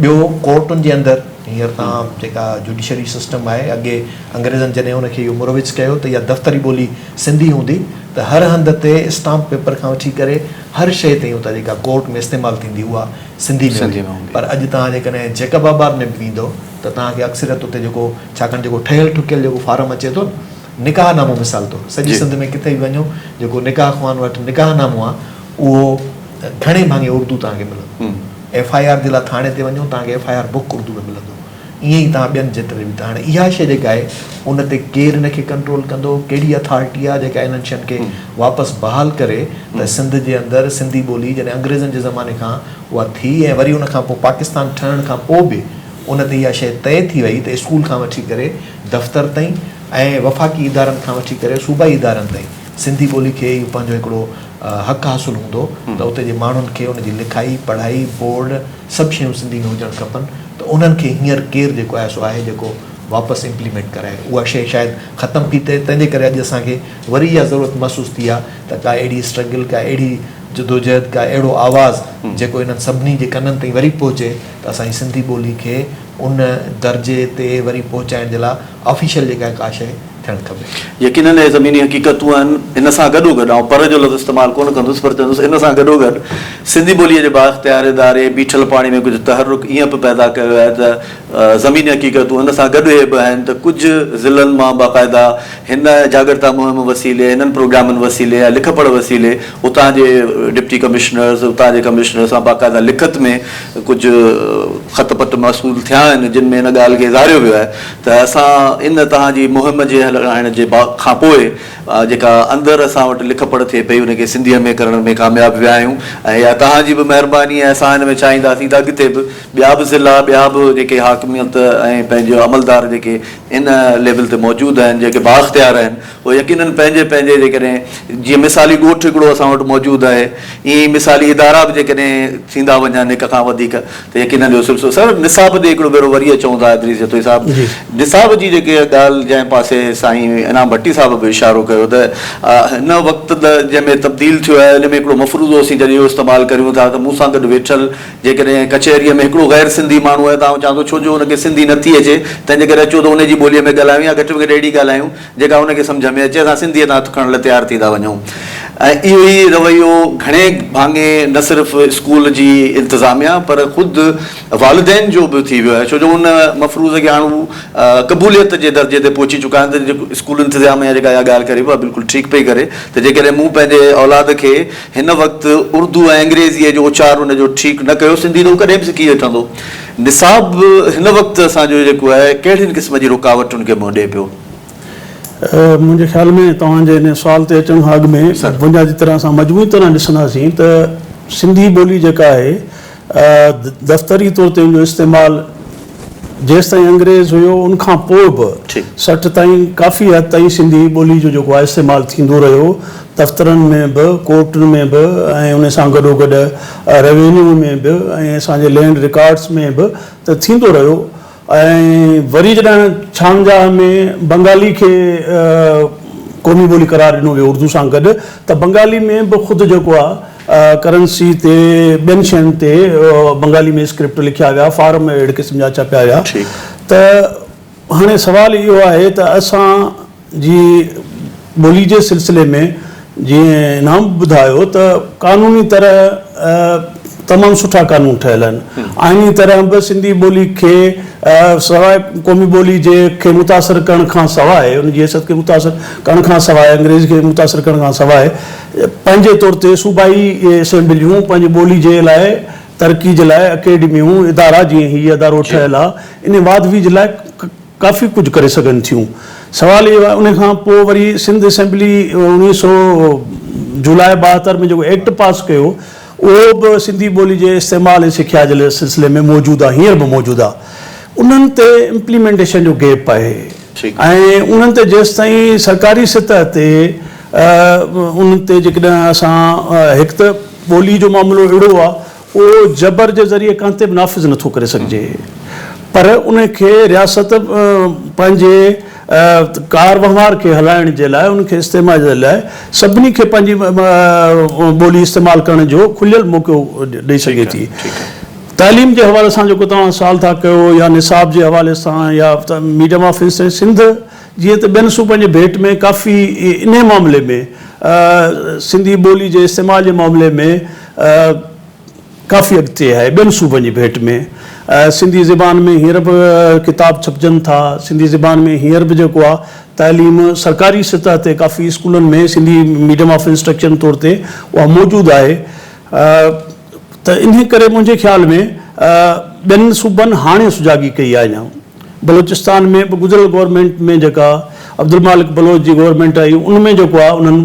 ٻيو ڪورٽن جي اندر هينئر توهان جيڪا جوڊيشري سسٽم آهي اڳي انگريزن جڏهن ان کي اهو مروج ڪيو ته اها دفتري ٻولي سنڌي هوندي ته هر هنڌ تي اسٽامپ پيپر کان وٺي ڪري هر شيء تائين اتان جيڪا ڪورٽ ۾ استعمال ٿيندي اها سنڌي ۾ هئي پر اڄ توهان جيڪڏهن جيڪب آباد ۾ به ويندؤ ته توهان کي اڪثريت اتي جيڪو ڇاڪاڻ جيڪو ٺهيل ٺڪيل جيڪو فارم اچي ٿو نه نڪاح نامو مثال طور سڄي سنڌ ۾ ڪٿي به وڃو جيڪو نڪاح خوان وٽ نڪاح نامو آهي اهو گهڻي ڀاڱي اردو توهان کي ملندو ايف I R جي لاء ٿاڻي تي وڃو توهان کي F I R book Urdu ۾ ملندو ائين ئي توهان ٻين جيتري به ته هاڻي اها شيء جيڪا آهي ان تي ڪير ان کي ڪنٽرول ڪندو، ڪهڙي اٿارٽي آهي جيڪا انهن شين کي واپس بحال ڪري ته سنڌ جي اندر سنڌي ٻولي جڏهن انگريزن جي زماني کان اها ٿي ۽ وري ان کان پوء پاڪستان ٺهڻ کان پوء به ان تي اها شيء طئي ٿي وئي ته اسڪول کان وٺي ڪري دفتر تائين ۽ وفاقي ادارن کان وٺي ڪري صوبائي ادارن تائين سنڌي ٻولي کي اهو پنهنجو هڪڙو حق حاصل هوندو ته اتي جي ماڻهن کي ان جي لکائي پڙهائي بورڊ سڀ شيون سنڌي ۾ هجڻ کپن ته انهن کي هينئر ڪير جيڪو آهي سو آهي جيڪو واپس امپليمينٽ ڪرائي اها شيء شايد ختم ٿي ٿئي تنهن جي ڪري اڄ اسان کي وري اها ضرورت محسوس ٿي آهي ته ڪا اهڙي اسٽرگل ڪا اهڙي جدوجهد ڪا اهڙو آواز جيڪو انهن سڀني جي ڪنن تائين وري پهچي ته اسان جي سنڌي ٻولي کي ان درجي تي وري پهچائڻ جي لاء آفيشل جيڪا ڪا شيء ٿيڻ کپي. يقينن اهي زميني حقيقتون آهن. ان سان گڏوگڏ، آئون پر جو لفظ استعمال ڪونه ڪندس پر چوندس ان سان گڏوگڏ سنڌي ٻوليء جي بااختيار اداري بيٺل پاڻي ۾ ڪجهه تحرڪ ائين به پيدا ڪيو آهي ته زميني حقيقتون ان سان گڏ اهي به آهن ته ڪجهه ضلعن مان باقاعده هن جاڳرتا مهم وسيلي هنن پروگرامن وسيلي يا لک پڙهه وسيلي اتان جي ڊپٽي ڪمشنرز اتان جي ڪمشنر سان باقاعده لکت ۾ ڪجهه خط پٽ موصول ٿيا آهن جن ۾ ان ڳالهه کي اظهاريو ويو آهي ته اسان ان توهان جي مهم جي هلائڻ جي کان پوء جيڪا اندر اسان وٽ لک پڙهه ٿئي پئي ان کي سنڌيء ۾ ڪرڻ ۾ ڪامياب ويا آهيون ۽ اها توهان جي به مهرباني ۽ اسان ان ۾ چاهينداسين ته اڳتي به ٻيا به ضلعا ٻيا به جيڪي حاڪميت ۽ پنهنجو عملدار جيڪي ان ليول تي موجود آهن جيڪي بااختيار آهن اهي يقينن پنهنجي پنهنجي جيڪڏهن جيئن مثالي ڳوٺ هڪڙو اسان وٽ موجود آهي ائين ئي مثالي ادارا به جيڪڏهن ٿيندا وڃن هڪ کان وڌيڪ ته يقينن اهو سلسلو سر نصاب تي هڪڙو ڀيرو وري اچون ٿا ادريس جتوئي صاحب نصاب جي جيڪي ڳالهه جنهن پاسي سائين انعام ڀٽي صاحب به اشارو ڪيو ته هن وقت ته جنهن ۾ تبديل ٿيو آهي ان ۾ هڪڙو مفروضو اسين جڏهن اهو استعمال ڪريون ٿا ته مون سان گڏ ويٺل جيڪڏهن ڪچهريء ۾ هڪڙو غير سنڌي ماڻهو آهي ته آئون چوان ٿو ڇو جو ان کي سنڌي نٿي اچي تنهن جي ڪري اچو ته ان جي ٻوليء ۾ ڳالهايون يا گهٽ ۾ گهٽ اهڙي ڳالهايون جيڪا ان کي سمجهه ۾ اچي، اسان سنڌيء تان هٿ کڻڻ لاء تيار ٿي ٿا وڃون ۽ اهو ئي رويو گهڻي ڀاڱي نه صرف اسڪول جي انتظاميا پر خود والدين جو به ٿي ويو آهي ڇو جو ان مفروض کي هاڻ هو قبوليت جي درجي تي پهچي چڪا آهن ته جيڪو اسڪول انتظاميا جيڪا اها ڳالهه ڪري اها بلڪل ٺيڪ پئي ڪري ته جيڪڏهن مون پنهنجي اولاد کي هن وقت اردو ۽ انگريزيء جو اچار ان جو ٺيڪ نه ڪيو سنڌي ته هو ڪڏهن به سکي وٺندو. نصاب هن وقت اسان جو جيڪو آهي ڪهڙين قسم جي رڪاوٽن کي منهن ڏئي پيو؟ منهنجي خيال ۾ توهان جي ان سوال تي اچڻ کان اڳ ۾ بنيادي طرح اسان مجموعي طرح ڏسنداسين ته سنڌي ٻولي جيڪا آهي دفتري طور تي ان جو استعمال جيستائين انگريز هيو ان کان پوء به 60 تائين ڪافي حد تائين سنڌي ٻولي جو جيڪو آهي استعمال ٿيندو رهيو دفترن ۾ به ڪورٽن ۾ به ۽ ان سان گڏوگڏ روينيو ۾ به ۽ اسان جي لينڊ رڪارڊس ۾ به ته ٿيندو رهيو. ۽ وري جڏهن ڇاونجاهه ۾ بنگالي کي قومي ٻولي قرار ڏنو ويو اردو سان گڏ ته بنگالي ۾ به خود جيڪو آ ڪرنسي تي ٻين شين تي بنگالي ۾ اسڪرپٽ لکيا ويا فارم اهڙي قسم جا ڇپيا ويا ته هاڻي سوال اهو آهي ته اسان جي ٻولي جي سلسلي ۾ جيئن انعام به ٻڌايو ته قانوني طرح تمام سٺا قانون ٺهيل آهن. آئيني طرح به سنڌي ٻولي کي سواء قومي ٻولي جي کي متاثر ڪرڻ کان سواء ان جي حيثيت کي متاثر ڪرڻ کان سواء انگريزي کي متاثر ڪرڻ کان سواء پنهنجي طور تي صوبائي اسيمبليون پنهنجي ٻولي جي لاء ترقي جي لاء اڪيڊميون ادارا جيئن هي ادارو ٺهيل آهي ان واڌ ويجهه لاء ڪافي ڪجهه ڪري سگهن ٿيون. سوال اهو آهي ان کان پوء وري سنڌ اسيمبلي اوڻيهه سو جولاء 72 ۾ جيڪو ايڪٽ پاس ڪيو اهو به سنڌي ٻولي جي استعمال ۽ سکيا جي سلسلي ۾ موجود آهي هينئر به موجود آهي انهن تي امپليمينٽيشن جو گيپ آهي ۽ انهن تي جيستائين سرڪاري سطح تي انهن تي جيڪڏهن اسان هڪ ته ٻولي جو معاملو اهڙو آهي اهو جبر جي ذريعي ڪنهن تي به نافذ نٿو ڪري سگهجي پر ان کي رياست پنهنجي ڪار وهنوار کي هلائڻ جي لاء ان کي استعمال جي لاء سڀني کي پنهنجي ٻولي استعمال ڪرڻ جو کليل موقعو ڏئي سگهي ٿي. تعليم جي حوالي سان جيڪو توهان سوال ٿا ڪيو يا نصاب جي حوالي سان يا ميڊيم آف انسٽرڪشن سنڌ جيئن ته ٻين صوبن جي ڀيٽ ۾ ڪافي انهي معاملي ۾ سنڌي ٻولي جي استعمال جي معاملي ۾ ڪافي اڳتي آهي ٻين صوبن جي ڀيٽ ۾ سنڌي زبان ۾ هينئر به ڪتاب ڇپجن ٿا سنڌي زبان ۾ هينئر به جيڪو آهي تعليم سرڪاري سطح تي ڪافي اسڪولن ۾ سنڌي ميڊيم آف انسٽرڪشن طور تي اها موجود آهي ته انهي ڪري منهنجي خيال ۾ ٻين صوبن هاڻي سجاڳي ڪئي آهي اڃا بلوچستان ۾ به گذريل گورنمينٽ ۾ جيڪا عبدالمالڪ بلوچ جي گورنمينٽ آئي ان ۾ جيڪو آهي انهن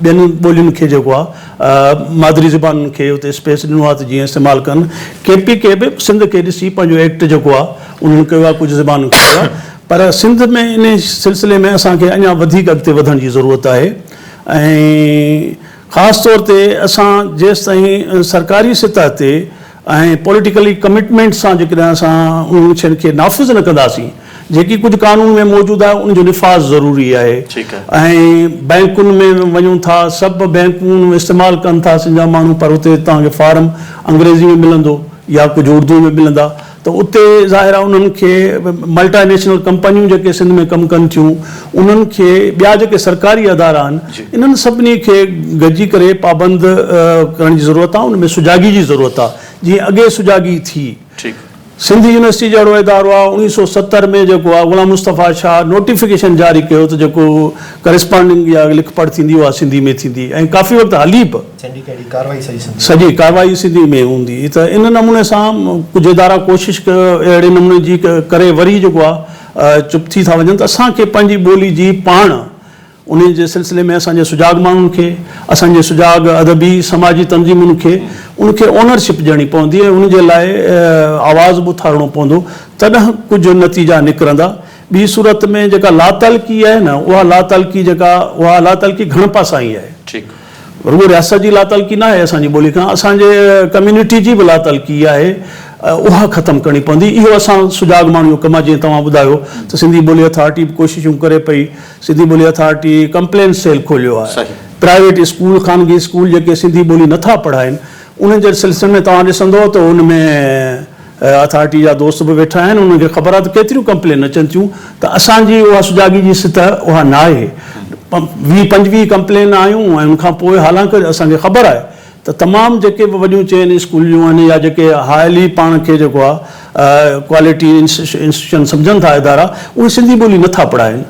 ٻين ٻولين کي جيڪو آهي مادري زبانن کي اتي اسپيس ڏنو آهي ته جيئن استعمال ڪن. ڪي پي ڪي به سنڌ کي ڏسي پنهنجو ايڪٽ جيڪو آهي انهن ڪيو آهي ڪجهه زبانن کي ڪيو آهي پر سنڌ ۾ انهي سلسلي ۾ اسان کي اڃا وڌيڪ اڳتي وڌڻ جي ضرورت آهي ۽ خاص طور تي اسان جيستائين سرڪاري سطح تي ۽ پوليٽيڪلي ڪمٽمينٽ سان جيڪڏهن اسان انهن شين کي نافذ نه ڪنداسين جيڪي ڪجهه قانون ۾ موجود آهي ان جو نفاذ ضروري آهي ۽ بئنڪن ۾ وڃون ٿا سڀ بئنڪون استعمال ڪن ٿا سنڌ جا ماڻهو پر اتي توهان کي فارم انگريزي ۾ ملندو يا ڪجهه اردو ۾ ملندا ته اتي ظاهر آهي انهن کي ملٽا نيشنل ڪمپنيون جيڪي سنڌ ۾ ڪم ڪن ٿيون انهن کي ٻيا جيڪي سرڪاري ادارا آهن انهن سڀني کي گڏجي ڪري پابند ڪرڻ جي ضرورت آهي ان ۾ سجاڳي جي ضرورت آهي جيئن اڳي سجاڳي ٿي. سنڌ يونيورسٽي جهڙو ادارو آهي 1970 ۾ جيڪو آهي غلام مصطفيٰ شاهه نوٽيفڪيشن جاري ڪيو ته جيڪو ڪرسپانڊنگ يا لک پڙهه ٿيندي اها سنڌي ۾ ٿيندي ۽ ڪافي وقت هلي به. سنڊيڪيٽ جي ڪارروائي سڄي سنڌي ۾. سڄي ڪارروائي سنڌي ۾ هوندي ته ان نموني سان ڪجهه ادارا ڪوشش اهڙي نموني جي ڪري وري جيڪو آهي چپ ٿي ٿا وڃن ته اسان کي پنهنجي ٻولي جي پاڻ انهي جي سلسلي ۾ اسان جي سجاڳ ماڻهن کي اسان جي سجاڳ ادبي سماجي تنظيمن کي ان کي اونرشپ ڏيڻي پوندي ۽ ان جي لاء آواز به اٿارڻو پوندو تڏهن ڪجهه نتيجا نڪرندا ٻي صورت ۾ جيڪا لاتعلقي آهي نه اها لاتعلقي جيڪا اها لاتعلقي گهڻ پاسائين آهي. رڳو رياست جي لاتعلقي ناهي اسان جي ٻولي کان اسان جي ڪميونٽي جي به لاتعلقي آهي اها ختم ڪرڻي پوندي اهو اسان سجاڳ ماڻهن جو ڪم آهي جيئن توهان ٻڌايو ته سنڌي ٻولي اٿارٽي به ڪوششون ڪري پئي سنڌي ٻولي اٿارٽي ڪمپلينٽ سيل کوليو آهي پرائيويٽ اسڪول خانگي اسڪول جيڪي سنڌي ٻولي نٿا پڙهائين انهن جي سلسلي ۾ توهان ڏسندو ته ان ۾ اٿارٽي جا دوست به ويٺا آهن انهن کي خبر آهي ته ڪيتريون ڪمپلين اچن ٿيون ته اسان جي اها سجاڳي جي سطح اها ناهي ويهه پنجويهه ڪمپلين آيون ۽ ان کان پوء حالانڪه اسان کي خبر آهي ته تمام جيڪي به وڏيون چين اسڪول جون آهن يا جيڪي هائلي پاڻ کي جيڪو آهي ڪوالٽي انسٽيٽيوشن سمجهن ٿا ادارا اهي سنڌي ٻولي نٿا پڙهائين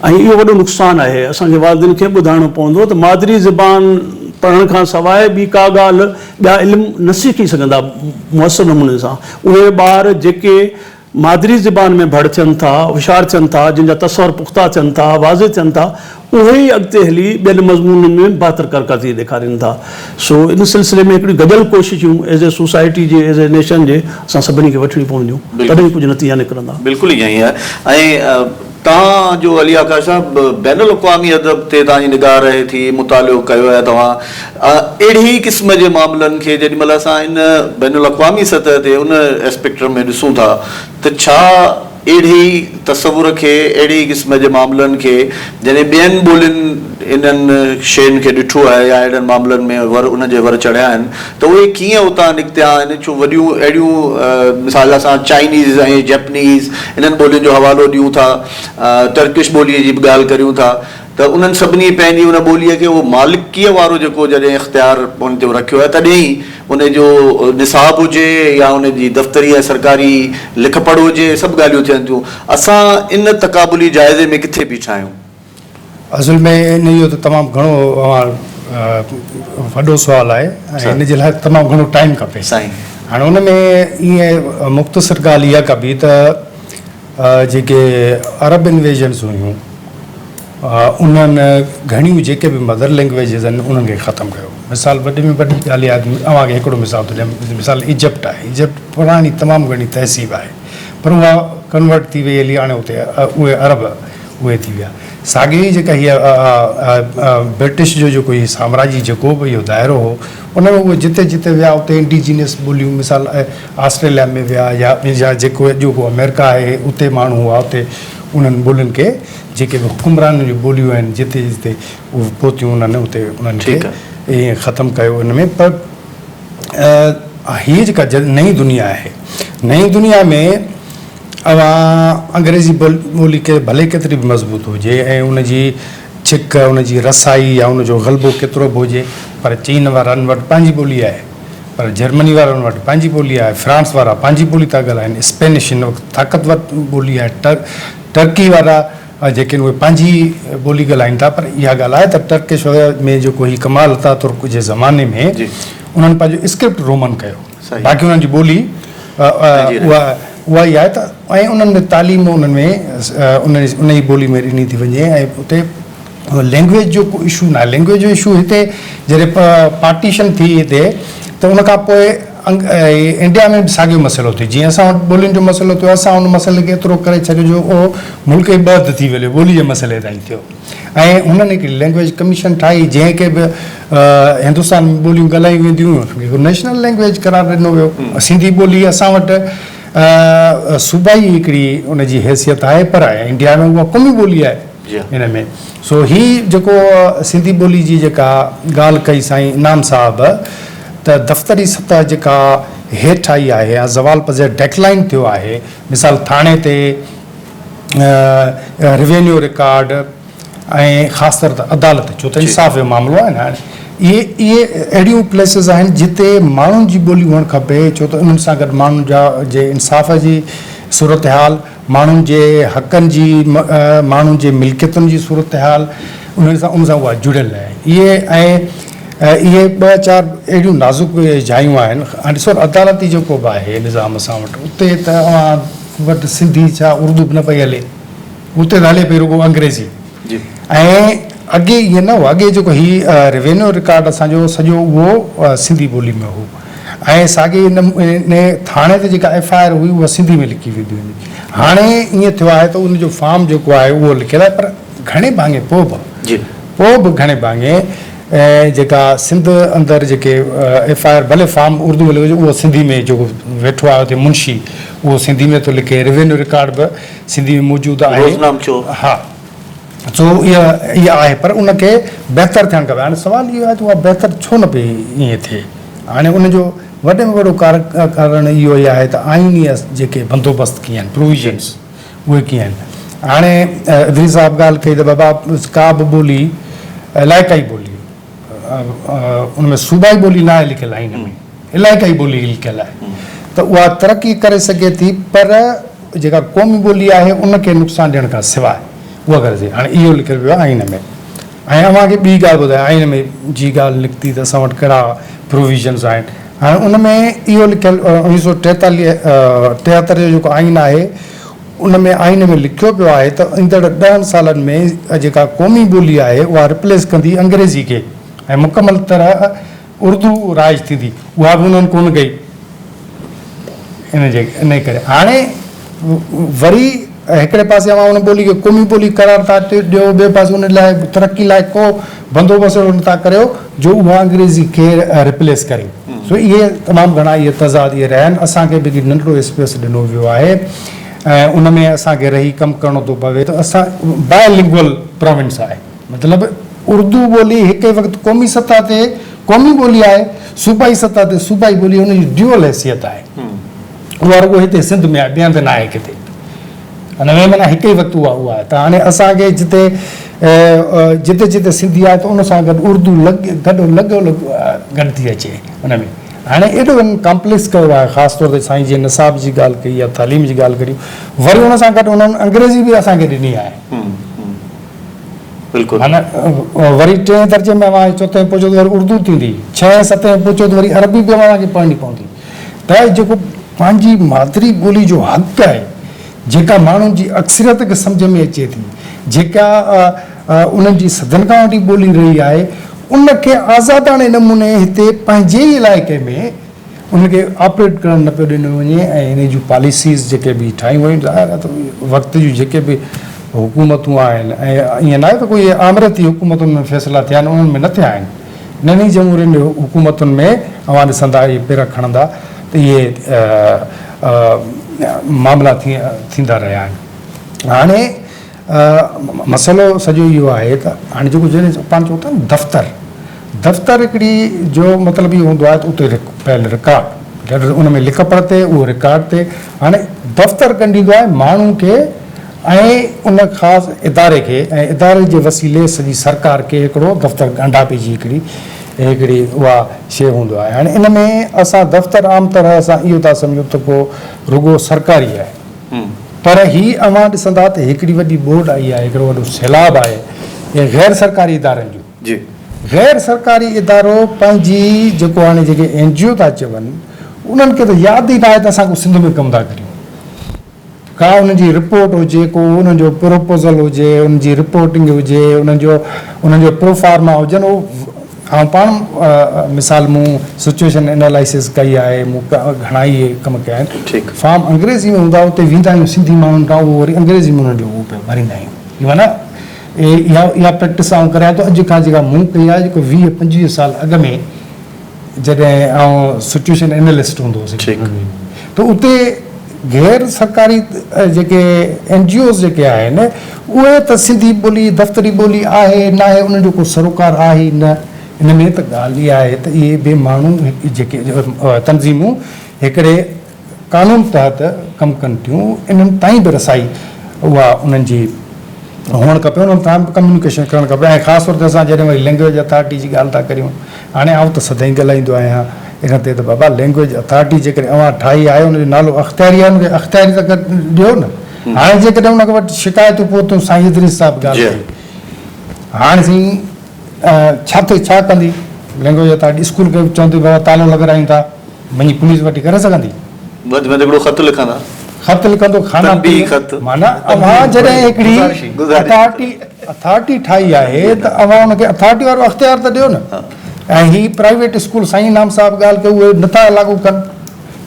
۽ اهو وڏو نقصان آهي. اسان کي والدين کي به ٻڌائڻو پوندو ته مادري زبان پڙهڻ کان سواء ٻي ڪا ڳالهه ٻيا علم نه سکي سگهندا موثر نموني سان. اهي ٻار جيڪي مادري زبان ۾ ڀڙ ٿين ٿا، هوشيار ٿين ٿا، جن جا تصور پختا ٿين ٿا، واضح ٿين ٿا، اهي ئي اڳتي هلي ٻين مضمونن ۾ بهتر ڪارڪردگي ڏيکارين ٿا. سو ان سلسلي ۾ هڪڙيون گڏيل ڪوششون ايز اي سوسائٽي جي ايز اي نيشن جي اسان سڀني کي وٺڻيون پونديون تڏهن ئي ڪجهه نتيجا نڪرندا. بلڪل ائين ئي آهي ۽ توهان جو علي آڪاش صاحب بين الاقوامي ادب تي توهان جي نگاهه رهي ٿي، مطالعو ڪيو آهي توهان اهڙي ئي قسم جي معاملن کي جيڏي مهل اسان ان بين الاقوامي سطح تي ان اسپيڪٽرم ۾ ڏسون ٿا ته ڇا اهڙي ئي تصور کي، اهڙي ئي قسم جي معاملن کي جڏهن ٻين ٻولين انهن شين کي ڏٺو آهي يا اهڙن معاملن ۾ ور انهن جي ور چڙهيا آهن ته اهي ڪيئن اتان نڪتيا آهن ڇو وڏيون اهڙيون مثال اسان چائنيز ۽ جيپنيز انهن ٻولين جو حوالو ڏيون ٿا ٽرڪش ٻوليء جي به ڳالهه ڪريون ٿا ته انهن سڀني پنهنجي ان ٻوليء کي اهو مالڪيء وارو جيڪو جڏهن اختيار ان تي رکيو آهي تڏهن ئي ان جو نصاب هجي يا ان جي دفتري ۽ سرڪاري لک پڙهه هجي سڀ ڳالهيون ٿين ٿيون. اسان ان تقابلي جائزي ۾ ڪٿي بيٺا آهيون؟ اصل ۾ ان اهو ته تمام گهڻو اوهان وڏو سوال آهي ۽ ان جي لاء تمام گهڻو ٽائيم کپي. سائين. هاڻي ان ۾ ائين مختصر ڳالهه اها ڪبي ته جيڪي عرب انويزنس هيون انهن گهڻيون جيڪي به مدر لينگويجز آهن انهن کي ختم ڪيو. مثال وڏي ۾ وڏي ڳالهه اها اوهان کي هڪڙو مثال ٿو ڏيان مثال ايجپٽ آهي ايجپٽ پراڻي تمام گهڻي تهذيب آهي پر اها ڪنورٽ ٿي وئي هلي هاڻي اتي اهي عرب اهي ٿي ويا ساڳي ئي جيڪا هيء برٽش جو جيڪو هي سامراجي جيڪو به اهو دائرو هو ان ۾ اهي جتي جتي ويا اتي انڊيجينس ٻوليون مثال آسٽريليا ۾ ويا يا يا جيڪو اڄوڪو آمريڪا آهي اتي ماڻهو هئا اتي انهن ٻولين کي جيڪي به حڪمرانن جون ٻوليون آهن جتي جتي اهي پهتيون انهن اتي انهن کي ائين ختم ڪيو ان ۾ پر هيء جيڪا نئين دنيا آهي نئين دنيا ۾ اوهان انگريزي ٻولي کي ڀلي ڪيتري به مضبوط هجي ۽ ان جي ڇڪ ان جي رسائي يا ان جو غلبو ڪيترو به هجي پر چين وارن وٽ پنهنجي ٻولي آهي پر جرمني وارن وٽ پنهنجي ٻولي آهي، فرانس وارا پنهنجي ٻولي ٿا ڳالهائين، اسپينش هن وقت طاقتور ٻولي آهي، ٽرڪي وارا جيڪي آهن اهي پنهنجي ٻولي ڳالهائين ٿا پر اها ڳالهه آهي ته ٽرڪش ۾ جيڪو هي ڪمال اتاترڪ جي زماني ۾ انهن پنهنجو اسڪرپٽ رومن ڪيو باقي انهن جي ٻولي اها اها ئي آهي ته ۽ انهن ۾ تعليم انهن ۾ ان ئي ٻولي ۾ ڏني ٿي وڃي ۽ اتي لينگويج جو ڪو اشو ناهي لينگويج جو اشو هتي جڏهن پارٽيشن ٿي هتي ته ان کان پوء انڊيا ۾ به ساڳيو مسئلو ٿيو جيئن اسان وٽ ٻولين جو مسئلو ٿيو اسان ان مسئلي کي ايترو ڪري ڇڏيو جو اهو ملڪ ئي ٻه اڌ ٿي ويو ٻولي جي مسئلي تائين ٿيو ۽ هنن هڪڙي لينگويج ڪميشن ٺاهي جنهن کي به هندستان ۾ ٻوليون ڳالهايون وينديون هيون ان کي نيشنل لينگويج قرار ڏنو ويو سنڌي ٻولي اسان وٽ صوبائي هڪڙي ان جي حيثيت آهي پر انڊيا ۾ اها قومي ٻولي آهي ان ۾ سو هي جيڪو سنڌي ٻولي جي جيڪا ڳالهه ڪئي سائين انعام صاحب ته دفتري سطح جيڪا هيٺ آئي آهي يا زوال پذير ڊيڪلائن ٿيو آهي مثال ٿاڻي تي روينيو رڪارڊ ۽ خاص طور ته عدالت ڇو ته انصاف جو معاملو آهي نه هاڻي اهي اهي اهڙيون پليسز آهن جتي ماڻهن جي ٻولي هئڻ کپي ڇو ته انهن سان گڏ ماڻهن جا جي انصاف جي صورتحال ماڻهن جي حقن جي، ماڻهن جي ملڪيتن جي صورتحال انهن سان ان سان اها جڙيل آهي. اهي ۽ اهي ٻه چار اهڙيون نازڪ جايون آهن. هاڻي ڏسو عدالتي جيڪو به آهي نظام اسان وٽ اتي ته اوهان وٽ سنڌي ڇا اردو به نه پئي هلي. اتي ته هلي پئي رڳو انگريزي. ۽ اڳي ائين نه هو اڳي جيڪو هي روينيو رڪارڊ اسان جو سڄو اهو سنڌي ٻولي ۾ هو ۽ ساڳي ان ٿاڻي تي جيڪا ايف I R هئي اها سنڌي ۾ لکي ويندي هئي هاڻي ائين ٿيو آهي ته ان جو فارم جيڪو آهي اهو لکيل آهي پر گهڻي ڀاڱي پوء به پوء به گهڻي ڀاڱي جيڪا سنڌ اندر جيڪي ايف I R ڀلي فارم اردو ۾ لکيو اهو سنڌي ۾ جيڪو ويٺو آهي اتي منشي اهو سنڌي ۾ ٿو لکي روينيو رڪارڊ به سنڌي ۾ موجود آهي. روزنامچو. ها سو اها اها آهي پر ان کي بهتر ٿيڻ کپي هاڻي سوال اهو آهي ته اها بهتر ڇو نه پئي ائين ٿئي هاڻي ان جو وڏي ۾ وڏو ڪارڻ اهو ئي آهي ته آئيني جيڪي بندوبست ڪيئن آهن پروويزنس اهي ڪيئن آهن هاڻي ادريس صاحب ڳالهه ڪئي ته بابا ڪا به ٻولي علائقائي ٻولي ان ۾ صوبائي ٻولي نه آهي لکيل آئين ۾ علائقائي ٻولي لکيل آهي ته اها ترقي ڪري سگهي ٿي پر جيڪا قومي ٻولي آهي ان کي نقصان ڏيڻ کان سواء اها ڪري سگهي هاڻي اهو لکيل پيو آهي آئين ۾ ۽ اوهان کي ٻي ڳالهه ٻڌايان آئين ۾ جي ڳالهه نڪتي ته اسان وٽ ڪهڙا پروويزنس آهن هاڻي ان ۾ اهو لکيل اوڻيهه سو ٽيتاليهه ٽيهتر جو جيڪو آئين آهي ان ۾ آئين ۾ لکيو پيو آهي ته ايندڙ ڏهن سالن ۾ جيڪا قومي ٻولي آهي اها رپليس ڪندي انگريزي کي ۽ مڪمل طرح اردو رائج ٿيندي اها به انهن ڪونه ڪئي ان جي انهي ڪري هاڻي وري هڪڙي پاسي اوهان ان ٻولي کي قومي ٻولي قرار ٿا ڏيو ٻئي پاسي ان لاء ترقي لاء ڪو بندوبست اهڙو نٿا ڪريو جو اها انگريزي کي رپليس ڪري سو اهي تمام گهڻا اهي تضاد اهي رهيا آهن اسان کي به هڪ ننڍڙو اسپيس ڏنو ويو آهي ۽ ان ۾ اسان کي رهي ڪم ڪرڻو ٿو پوي ته اسان بائي لنگول پراونس آهي مطلب اردو ٻولي هڪ ئي وقت قومي سطح تي قومي ٻولي آهي صوبائي سطح تي صوبائي ٻولي ان جي ڊيول حيثيت آهي اها رڳو هتي سنڌ ۾ آهي ٻئي هنڌ ناهي ڪٿي ان ۾ معنيٰ هڪ ئي وقت اها اها آهي ته هاڻي اسان کي جتي جتي جتي سنڌي آهي ته ان سان گڏ اردو لڳ گڏ لڳو لڳ گڏ ٿي اچي ان ۾ هاڻي ايڏو هن ڪامپليڪس ڪيو آهي خاص طور تي سائين جيئن نصاب جي ڳالهه ڪئي يا تعليم جي ڳالهه ڪريون وري ان سان گڏ انهن انگريزي به اسان کي ڏني آهي بلڪل معنيٰ وري ٽئين درجي ۾ اوهان چوٿين ۾ پهچو ته وري اردو ٿيندي ڇهين ستين ۾ پهچو ته وري عربي به اوهان کي پڙهڻي پوندي ته جيڪو پنهنجي مادري ٻولي جو حق آهي جيڪا ماڻهن جي اڪثريت کي سمجهه ۾ اچي ٿي جيڪا انهن جي صدين کان وٺي ٻولي رهي آهي ان کي آزاداڻي نموني هتي پنهنجي ئي علائقي ۾ ان کي آپريٽ ڪرڻ نه پيو ڏنو وڃي ۽ ان جون پاليسيز جيڪي به ٺاهيون ويون ظاهر آهي ته وقت جون جيڪي به حڪومتون آهن ۽ ائين ناهي ته ڪوئي آمريتي حڪومتن ۾ فيصلا ٿيا آهن انهن ۾ نه ٿيا آهن انهن ئي جمهورين حڪومتن ۾ اوهان ڏسندا اهي پير کڻندا ته اهي معاملا ٿيندا رهيا آهن هاڻي مسئلو سڄو اهو آهي ته هاڻي جيڪو جڏهن پاڻ چئون ٿا نه دفتر دفتر هڪڙي جو مطلب اهو هوندو آهي ته اتي پيل رڪارڊ جڏهن ان ۾ لک پڙهه تي اهو رڪارڊ تي هاڻي دفتر ڳنڍيندو آهي ماڻهو کي ۽ ان خاص اداري کي ۽ اداري جي وسيلي سڄي سرڪار کي هڪڙو دفتر ڳانڍاپي جي هڪڙي هڪڙي اها شيء هوندو آهي هاڻي ان ۾ اسان دفتر عام طرح سان اهو ٿا سمجهون ته ڪو رڳو سرڪاري آهي پر هي اوهان ڏسندا ته هڪڙي وڏي ٻوڏ آئي آهي، هڪڙو وڏو سيلاب آهي اهي غير سرڪاري ادارن جو. جي. غير سرڪاري ادارو پنهنجي جيڪو هاڻي جيڪي اين جي او ٿا چون انهن کي ته ياد ئي ناهي ته اسان ڪو سنڌ ۾ ڪم ٿا ڪريون. ڪا انهن جي رپورٽ هجي، ڪو انهن جو پروپوزل هجي، انهن جي رپورٽنگ هجي، انهن جو انهن جو پروفارما هجن اهو آئون پاڻ مثال مون سچوئيشن انالائسز ڪئي آهي مون گهڻا ئي اهي ڪم ڪيا آهن فارم انگريزي ۾ هوندا اتي ويندا آهيون سنڌي ماڻهن کان اهو وري انگريزي ۾ انهن جو اهو پيا ڀريندا آهيون هي معنيٰ اها اها پريڪٽس آئون ڪريان ٿو اڄ کان جيڪا مون ڪئي آهي جيڪو 20 25 سال اڳ ۾ جڏهن آئون سچوئيشن انالسٽ هوندو هوس ته اتي غير سرڪاري جيڪي اين جي اوز جيڪي آهن اهي ته سنڌي ٻولي دفتري ٻولي آهي ناهي انهن جو ڪو سروڪار آهي ئي نه. ان ۾ ته ڳالهه اها آهي ته اهي به ماڻهو جيڪي تنظيمون هڪڙي قانون تحت ڪم ڪن ٿيون انهن تائين به رسائي اها انهن جي هئڻ کپي انهن سان به ڪميونيڪيشن ڪرڻ کپي ۽ خاص طور تي اسان جڏهن وري لينگويج اٿارٽي جي ڳالهه ٿا ڪريون هاڻي آئون ته سدائين ڳالهائيندو آهيان ان تي ته بابا لينگويج اٿارٽي جيڪڏهن اوهان ٺاهي آهي ان جو نالو اختياري آهي ان کي اختياري ته ڏيو نه هاڻي جيڪڏهن ان وٽ شڪايتون پهتيون سائين ادريس صاحب ڳالهه ڪئي هاڻي سائين ڇا ٿي ڇا ڪندي لينگويج اٿارٽي اسڪول کي چوندي بابا تالو لڳرايون ٿا وڃي پوليس وٺي ڪري سگهندي؟ وڌ ۾ وڌ هڪڙو خط لکندا. خط لکندو خانه تنبيهي خط. معنيٰ اوهان جڏهن هڪڙي اٿارٽي اٿارٽي ٺاهي آهي ته اوهان ان کي اٿارٽي وارو اختيار ته ڏيو نه ۽ هي پرائيويٽ اسڪول سائين انعام صاحب ڳالهه ڪئي اهي نٿا لاڳو ڪن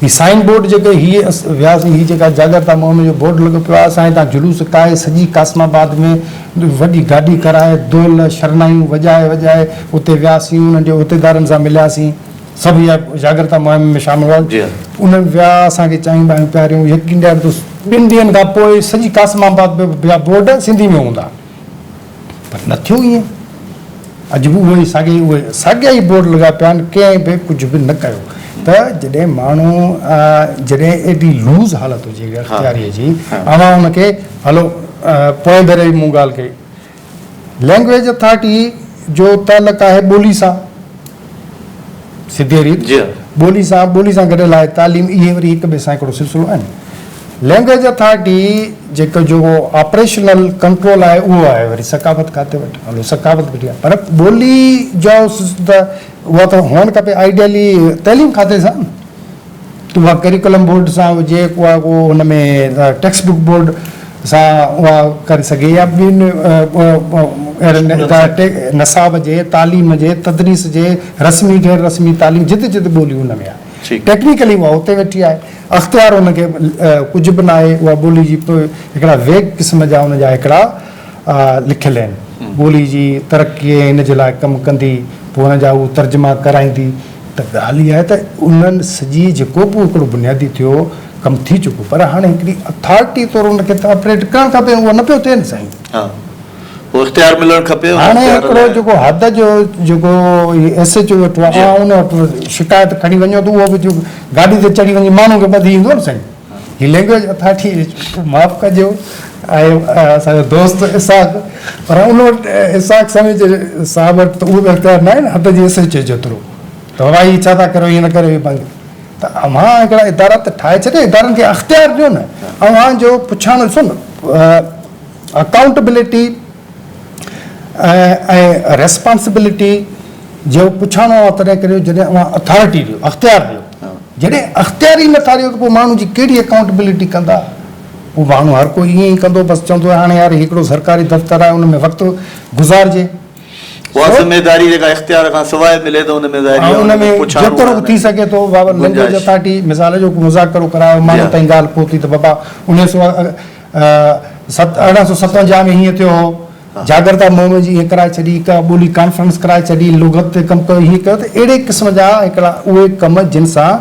هي سائن بورڊ جيڪي هي وياسين هي جيڪا جاڳرتا مهم جو بورڊ لڳو پيو آهي اسان هتان جلوس ڪاهي سڄي قاسم آباد ۾ وڏي گاڏي ڪرائي دول شرنايون وڄائي وڄائي اتي وياسين انهن جي عهديدارن سان ملياسين سڀ اها جاڳرتا مهم ۾ شامل هئا. انهن ويا اسان کي چانهيون ٻانهيون پياريون. يقين ڏياريو ته ٻن ڏينهن کان پوء سڄي قاسم آباد جا بورڊ سنڌي ۾ هوندا. پر نه ٿيو ائين. اڄ به اهي ساڳيا ئي اهي ساڳيا ئي بورڊ لڳا پيا آهن. ڪنهن به ڪجهه به نه ڪيو. ته جڏهن ماڻهو جڏهن ايڏي لوز حالت هجي اختياريء جي اوهان ان کي هلو پوئين ڀيري به مون ڳالهه ڪئي. لينگويج اٿارٽي جو تعلق آهي ٻولي سان سڌي ريت ٻولي سان ٻولي سان گڏيل آهي تعليم اهي وري هڪ ٻئي سان هڪڙو سلسلو آهن لينگويج اٿارٽي جيڪو جو آپريشنل ڪنٽرول آهي اهو آهي وري ثقافت کاتي وٽ هلو ثقافت وٽ پر ٻولي جو ته اها ته هئڻ کپي آئيڊيلي تعليم کاتي سان اها ڪريڪولم بورڊ سان هجي اها ڪو ان ۾ ٽيڪسٽ بڪ بورڊ سان اها ڪري سگهي يا ٻين اهڙن نصاب جي تعليم جي تدريس جي رسمي غير رسمي تعليم جتي جتي ٻولي ان ۾ آهي ٽيڪنيڪلي اها اتي ويٺي آهي اختيار ان کي ڪجهه به ناهي اها ٻولي جي هڪڙا ويگ قسم جا ان جا هڪڙا لکيل آهن ٻولي جي ترقي ۽ ان جي لاء ڪم ڪندي پوء ان جا هو ترجما ڪرائيندي ته ڳالهه اها آهي ته انهن سڄي جيڪو به هڪڙو بنيادي ٿيو ڪم ٿي چڪو پر هاڻي هڪڙي اٿارٽي طور ان کي ته آپريٽ ڪرڻ کپي اهو نه پيو ٿئي نه سائين. ها اهو اختيار ملڻ کپي هاڻي هڪڙو جيڪو حد جو جيڪو هي ايس ايڇ او ويٺو آهي ان وٽ شڪايت کڻي وڃو ته اهو به گاڏي تي چڙهي وڃي ماڻهو کي ٻڌي ايندو نه سائين. هي لينگويج اٿارٽي معاف ڪجو ۽ اسان جو دوست اسحاق پر ان وٽ اسحاق سمي جي صاحب وٽ ته اهو به اختيار ناهي نه حد جي ايس ايڇ او جيترو ته بابا هي ڇا ٿا ڪريو هيئن نه ڪريو هي ته اوهان هڪڙا ادارا ته ٺاهي ڇڏيو ادارن کي اختيار ڏيو نه اوهان جو پڇاڻو ڏسو نه اڪائونٽبلٽي ۽ ريسپانسبلٽي جو پڇاڻو اوهان تڏهن ڪريو جڏهن اوهان اٿارٽي ڏيو اختيار ڏيو جڏهن اختيار ئي نٿا ڏيو ته پوء ماڻهو جي ڪهڙي اڪائونٽبلٽي ڪندا پوء ماڻهو هر ڪو ائين ئي ڪندو بس چوندو هاڻي يار هڪڙو سرڪاري دفتر آهي ان ۾ وقت گذارجي اها ذميداري جيڪا اختيار کان سواء ملي ته ان ۾ ظاهري آهي ان ۾ جيترو به ٿي سگهي ٿو بابا لينگويج اٿارٽي مثال جو مذاڪرو ڪرايو ماڻهن تائين ڳالهه پهتي ته بابا 1857 ۾ هيئن ٿيو هو جاڳرتا مهم جي ائين ڪرائي ڇڏي هڪ ٻولي ڪانفرنس ڪرائي ڇڏي لغت تي ڪم ڪيو هيئن ڪيو ته اهڙي قسم جا هڪڙا اهي ڪم جن سان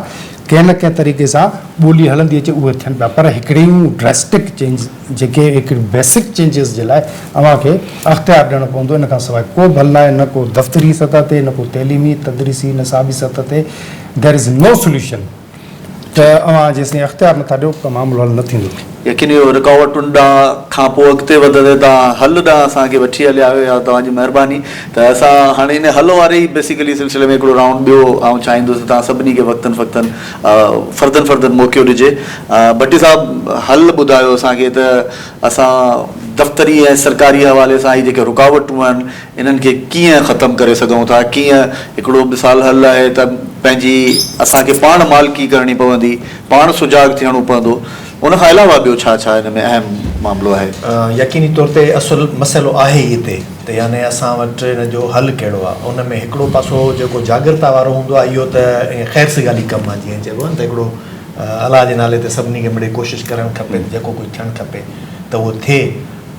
ڪنهن نه ڪنهن طريقي سان ٻولي هلندي اچي اهي ٿين پيا پر هڪڙيون ڊريسٽڪ چينج جيڪي هڪڙي بيسڪ چينجز جي لاء اوهان کي اختيار ڏيڻو پوندو ان کان سواء ڪو به حل ناهي نه ڪو دفتري سطح تي نه ڪو تعليمي تدريسي نصابي سطح تي There is no solution ته اوهان جيستائين اختيار نٿا ڏيو ته معاملو حل نه ٿيندو. يقيني اهو رڪاوٽن ڏانهن کان پوء اڳتي وڌندي توهان حل ڏانهن اسان کي وٺي هليا آهيو اها توهان جي مهرباني ته اسان هاڻي ان حل واري ئي بيسيڪلي سلسلي ۾ هڪڙو رائونڊ ٻيو آئون چاهيندس ته توهان سڀني کي وقتن فقتن فردن فردن موقعو ڏجي. ڀٽي صاحب حل ٻڌايو اسان کي ته اسان دفتري ۽ سرڪاري حوالي سان هي جيڪي رڪاوٽون آهن انهن کي ڪيئن ختم ڪري سگهون ٿا ڪيئن هڪڙو مثال حل آهي ته پنهنجي اسان کي پاڻ مالڪي ڪرڻي پوندي پاڻ سجاڳ ٿيڻو پوندو ان کان علاوه ٻيو ڇا ڇا ان ۾ اهم معاملو آهي. يقيني طور تي اصل مسئلو آهي ئي اتي ته يعني اسان وٽ ان جو حل ڪهڙو آهي ان ۾ هڪڙو پاسو جيڪو جاڳرتا وارو هوندو آهي اهو ته خير سگالي ڪم آهي جيئن چئبو آهي نه ته هڪڙو الله جي نالي تي سڀني کي مڙئي ڪوشش ڪرڻ کپي ته جيڪو ڪجهه ٿيڻ کپي ته اهو ٿئي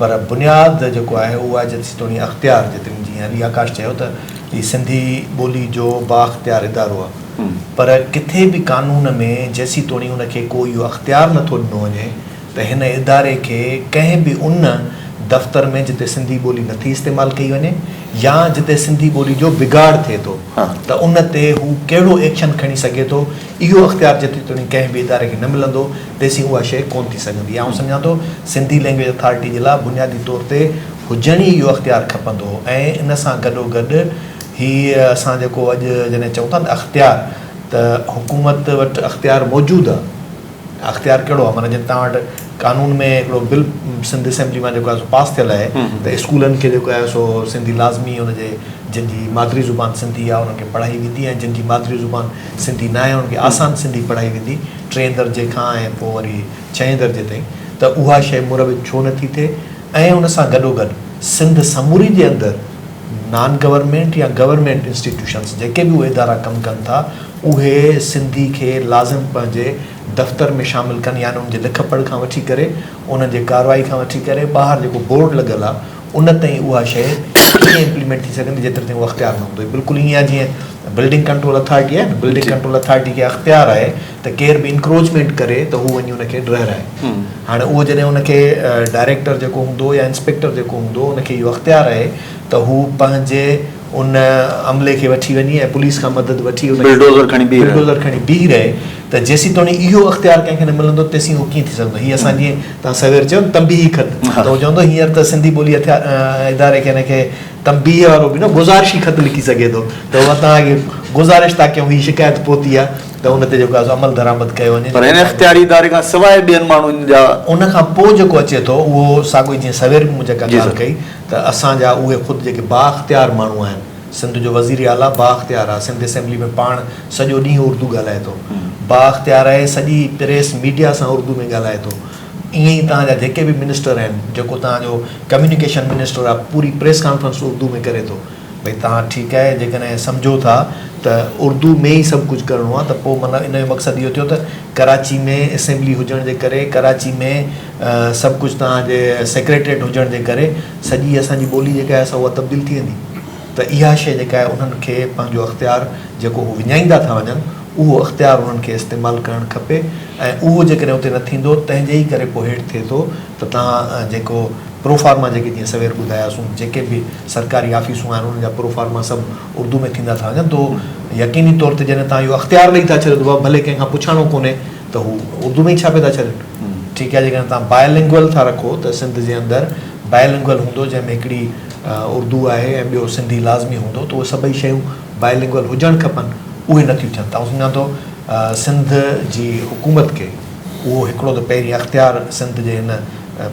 پر بنياد جيڪو آهي اهو آهي جيستوڻي اختيار جيتري جيئن علي آڪاش چيو ته هي سنڌي ٻولي جو بااختيار ادارو آهي پر ڪٿي به قانون ۾ جيسيتوڻي ان کي ڪو اهو اختيار نه ٿو ڏنو وڃي ته هن اداري کي ڪنهن به ان دفتر ۾ جتي سنڌي ٻولي نه ٿي استعمال ڪئي وڃي يا جتي سنڌي ٻولي جو بگاڙ ٿئي ٿو ته ان تي هو ڪهڙو ايڪشن کڻي سگهي ٿو اهو اختيار جيتوڻيڪ ڪنهن به اداري کي نه ملندو تيسين اها شيء ڪونه ٿي سگهندي. آئون سمجهان ٿو سنڌي لينگويج اٿارٽي جي لاء بنيادي طور تي هجڻ ئي اهو اختيار کپندو هو ۽ ان سان گڏوگڏ هي اسان جيڪو اڄ جڏهن چئون ٿا نه اختيار ته حڪومت وٽ اختيار موجود آهي. اختيار ڪهڙو آهي معنيٰ جڏهن توهان وٽ قانون ۾ هڪڙو بل سنڌ اسيمبلي مان جيڪو آهي سو پاس ٿيل آهي ته اسڪولن کي جيڪو آهي سو سنڌي لازمي ان جي جن جي مادري زبان سنڌي آهي انهن کي پڙهائي ويندي ۽ جن جي مادري زبان سنڌي ناهي انهن کي آسان سنڌي پڙهائي ويندي ٽئين درجي کان ۽ پوء وري ڇهين درجي تائين ته اها شيء مروج ڇو نه ٿي ٿئي ۽ ان سان گڏوگڏ سنڌ سموري جي اندر نان گورنمينٽ يا گورنمينٽ انسٽيٽيوشنس جيڪي به اهي ادارا ڪم ڪن ٿا اهي سنڌي کي لازم پنهنجي دفتر ۾ شامل ڪن يعني ان جي لک پڙهه کان وٺي ڪري انهن جي ڪارروائي کان وٺي ڪري ٻاهر جيڪو بورڊ لڳل آهي ان تائين اها شيء ڪيئن امپليمينٽ ٿي سگهندي جيتري تائين اهو اختيار نه هوندو. هي بلڪل ائين آهي جيئن بلڊنگ ڪنٽرول اٿارٽي آهي نه، بلڊنگ ڪنٽرول اٿارٽي کي اختيار آهي ته ڪير به انڪروچمينٽ ڪري ته هو وڃي ان کي ڊهرائي. هاڻي اهو جڏهن ان کي ڊائريڪٽر جيڪو هوندو يا انسپيڪٽر جيڪو هوندو ان کي اهو اختيار آهي ته هو پنهنجي ان عملي کي وٺي وڃي ۽ پوليس کان مدد وٺي ان کي بلڊوزر کڻي بيهي رهي. بلڊوزر کڻي بيهي رهي ته جيسيتوڻي اهو اختيار ڪنهن کي نه ملندو تيسين اهو ڪيئن ٿي سگهندو. هي اسان جيئن توهان سوير چيو نه تنبيهي خط ته هو چوندو هينئر ته سنڌي ٻولي اداري کي هن کي تنبيهه وارو به نه گذارشي خط لکي سگهي ٿو ته اها توهان کي گذارش ٿا ڪيون هي شڪايت پهتي آهي ته ان تي جيڪو آهي سو عمل درآمد ڪيو وڃي. پر هن اختياري اداري کان سواء ٻين ماڻهن جا. ان کان پوء جيڪو اچي ٿو اهو ساڳيو ئي جيئن سوير به مون جيڪا ڳالهه ڪئي ته اسان جا اهي خود جيڪي بااختيار ماڻهو آهن، سنڌ جو وزير اعليٰ بااختيار آهي، سنڌ اسيمبلي ۾ پاڻ سڄو ڏينهن اردو ڳالهائي ٿو، بااختيار آهي، سڄي پريس ميڊيا سان اردو ۾ ڳالهائي ٿو، ائين ئي توهان جا جيڪي به منسٽر آهن، جيڪو توهان جو ڪميونيڪيشن منسٽر آهي پوري پريس ڪانفرنس اردو ۾ ڪري ٿو، ڀئي توهان ٺيڪ آهي جيڪڏهن سمجهو ٿا ته اردو ۾ ئي سڀ ڪجهه ڪرڻو آهي ته پوء معنيٰ ان جو مقصد اهو ٿيو ته ڪراچي ۾ اسيمبلي هجڻ جي ڪري ڪراچي ۾ سڀ ڪجهه توهان جي سيڪريٽريٽ هجڻ جي ڪري سڄي اسان جي ٻولي جيڪا آهي سا اها تبديل ٿي ويندي ته اها شيء جيڪا آهي انهن کي پنهنجو اختيار جيڪو هو وڃائيندا ٿا وڃن اهو اختيار انهن کي استعمال ڪرڻ کپي ۽ اهو جيڪڏهن اتي نه ٿيندو تنهن جي ئي ڪري پوء هيٺ ٿئي ٿو ته توهان جيڪو پروفارما جيڪي جيئن سوير ٻڌاياسون جيڪي به سرڪاري آفيسون آهن انهن جا پروفارما سڀ اردو ۾ ٿيندا ٿا وڃن ته يقيني طور تي جڏهن توهان اهو اختيار ڏئي ٿا ڇڏيو ته بابا ڀلي ڪنهن کان پڇاڻو ڪونهي ته هو اردو ۾ ئي ڇاپي ٿا ڇڏين ٺيڪ آهي جيڪڏهن توهان بائلنگوئل ٿا رکو ته سنڌ جي اندر بائلنگوئل هوندو جنهن ۾ هڪڙي اردو آهي ۽ ٻيو سنڌي لازمي هوندو ته اهي سڀئي شيون بائلنگوئل هجڻ کپن اهي نه ٿيون ٿين ته آئون سمجهان ٿو سنڌ جي حڪومت کي اهو هڪڙو ته پهرين اختيار سنڌ جي هن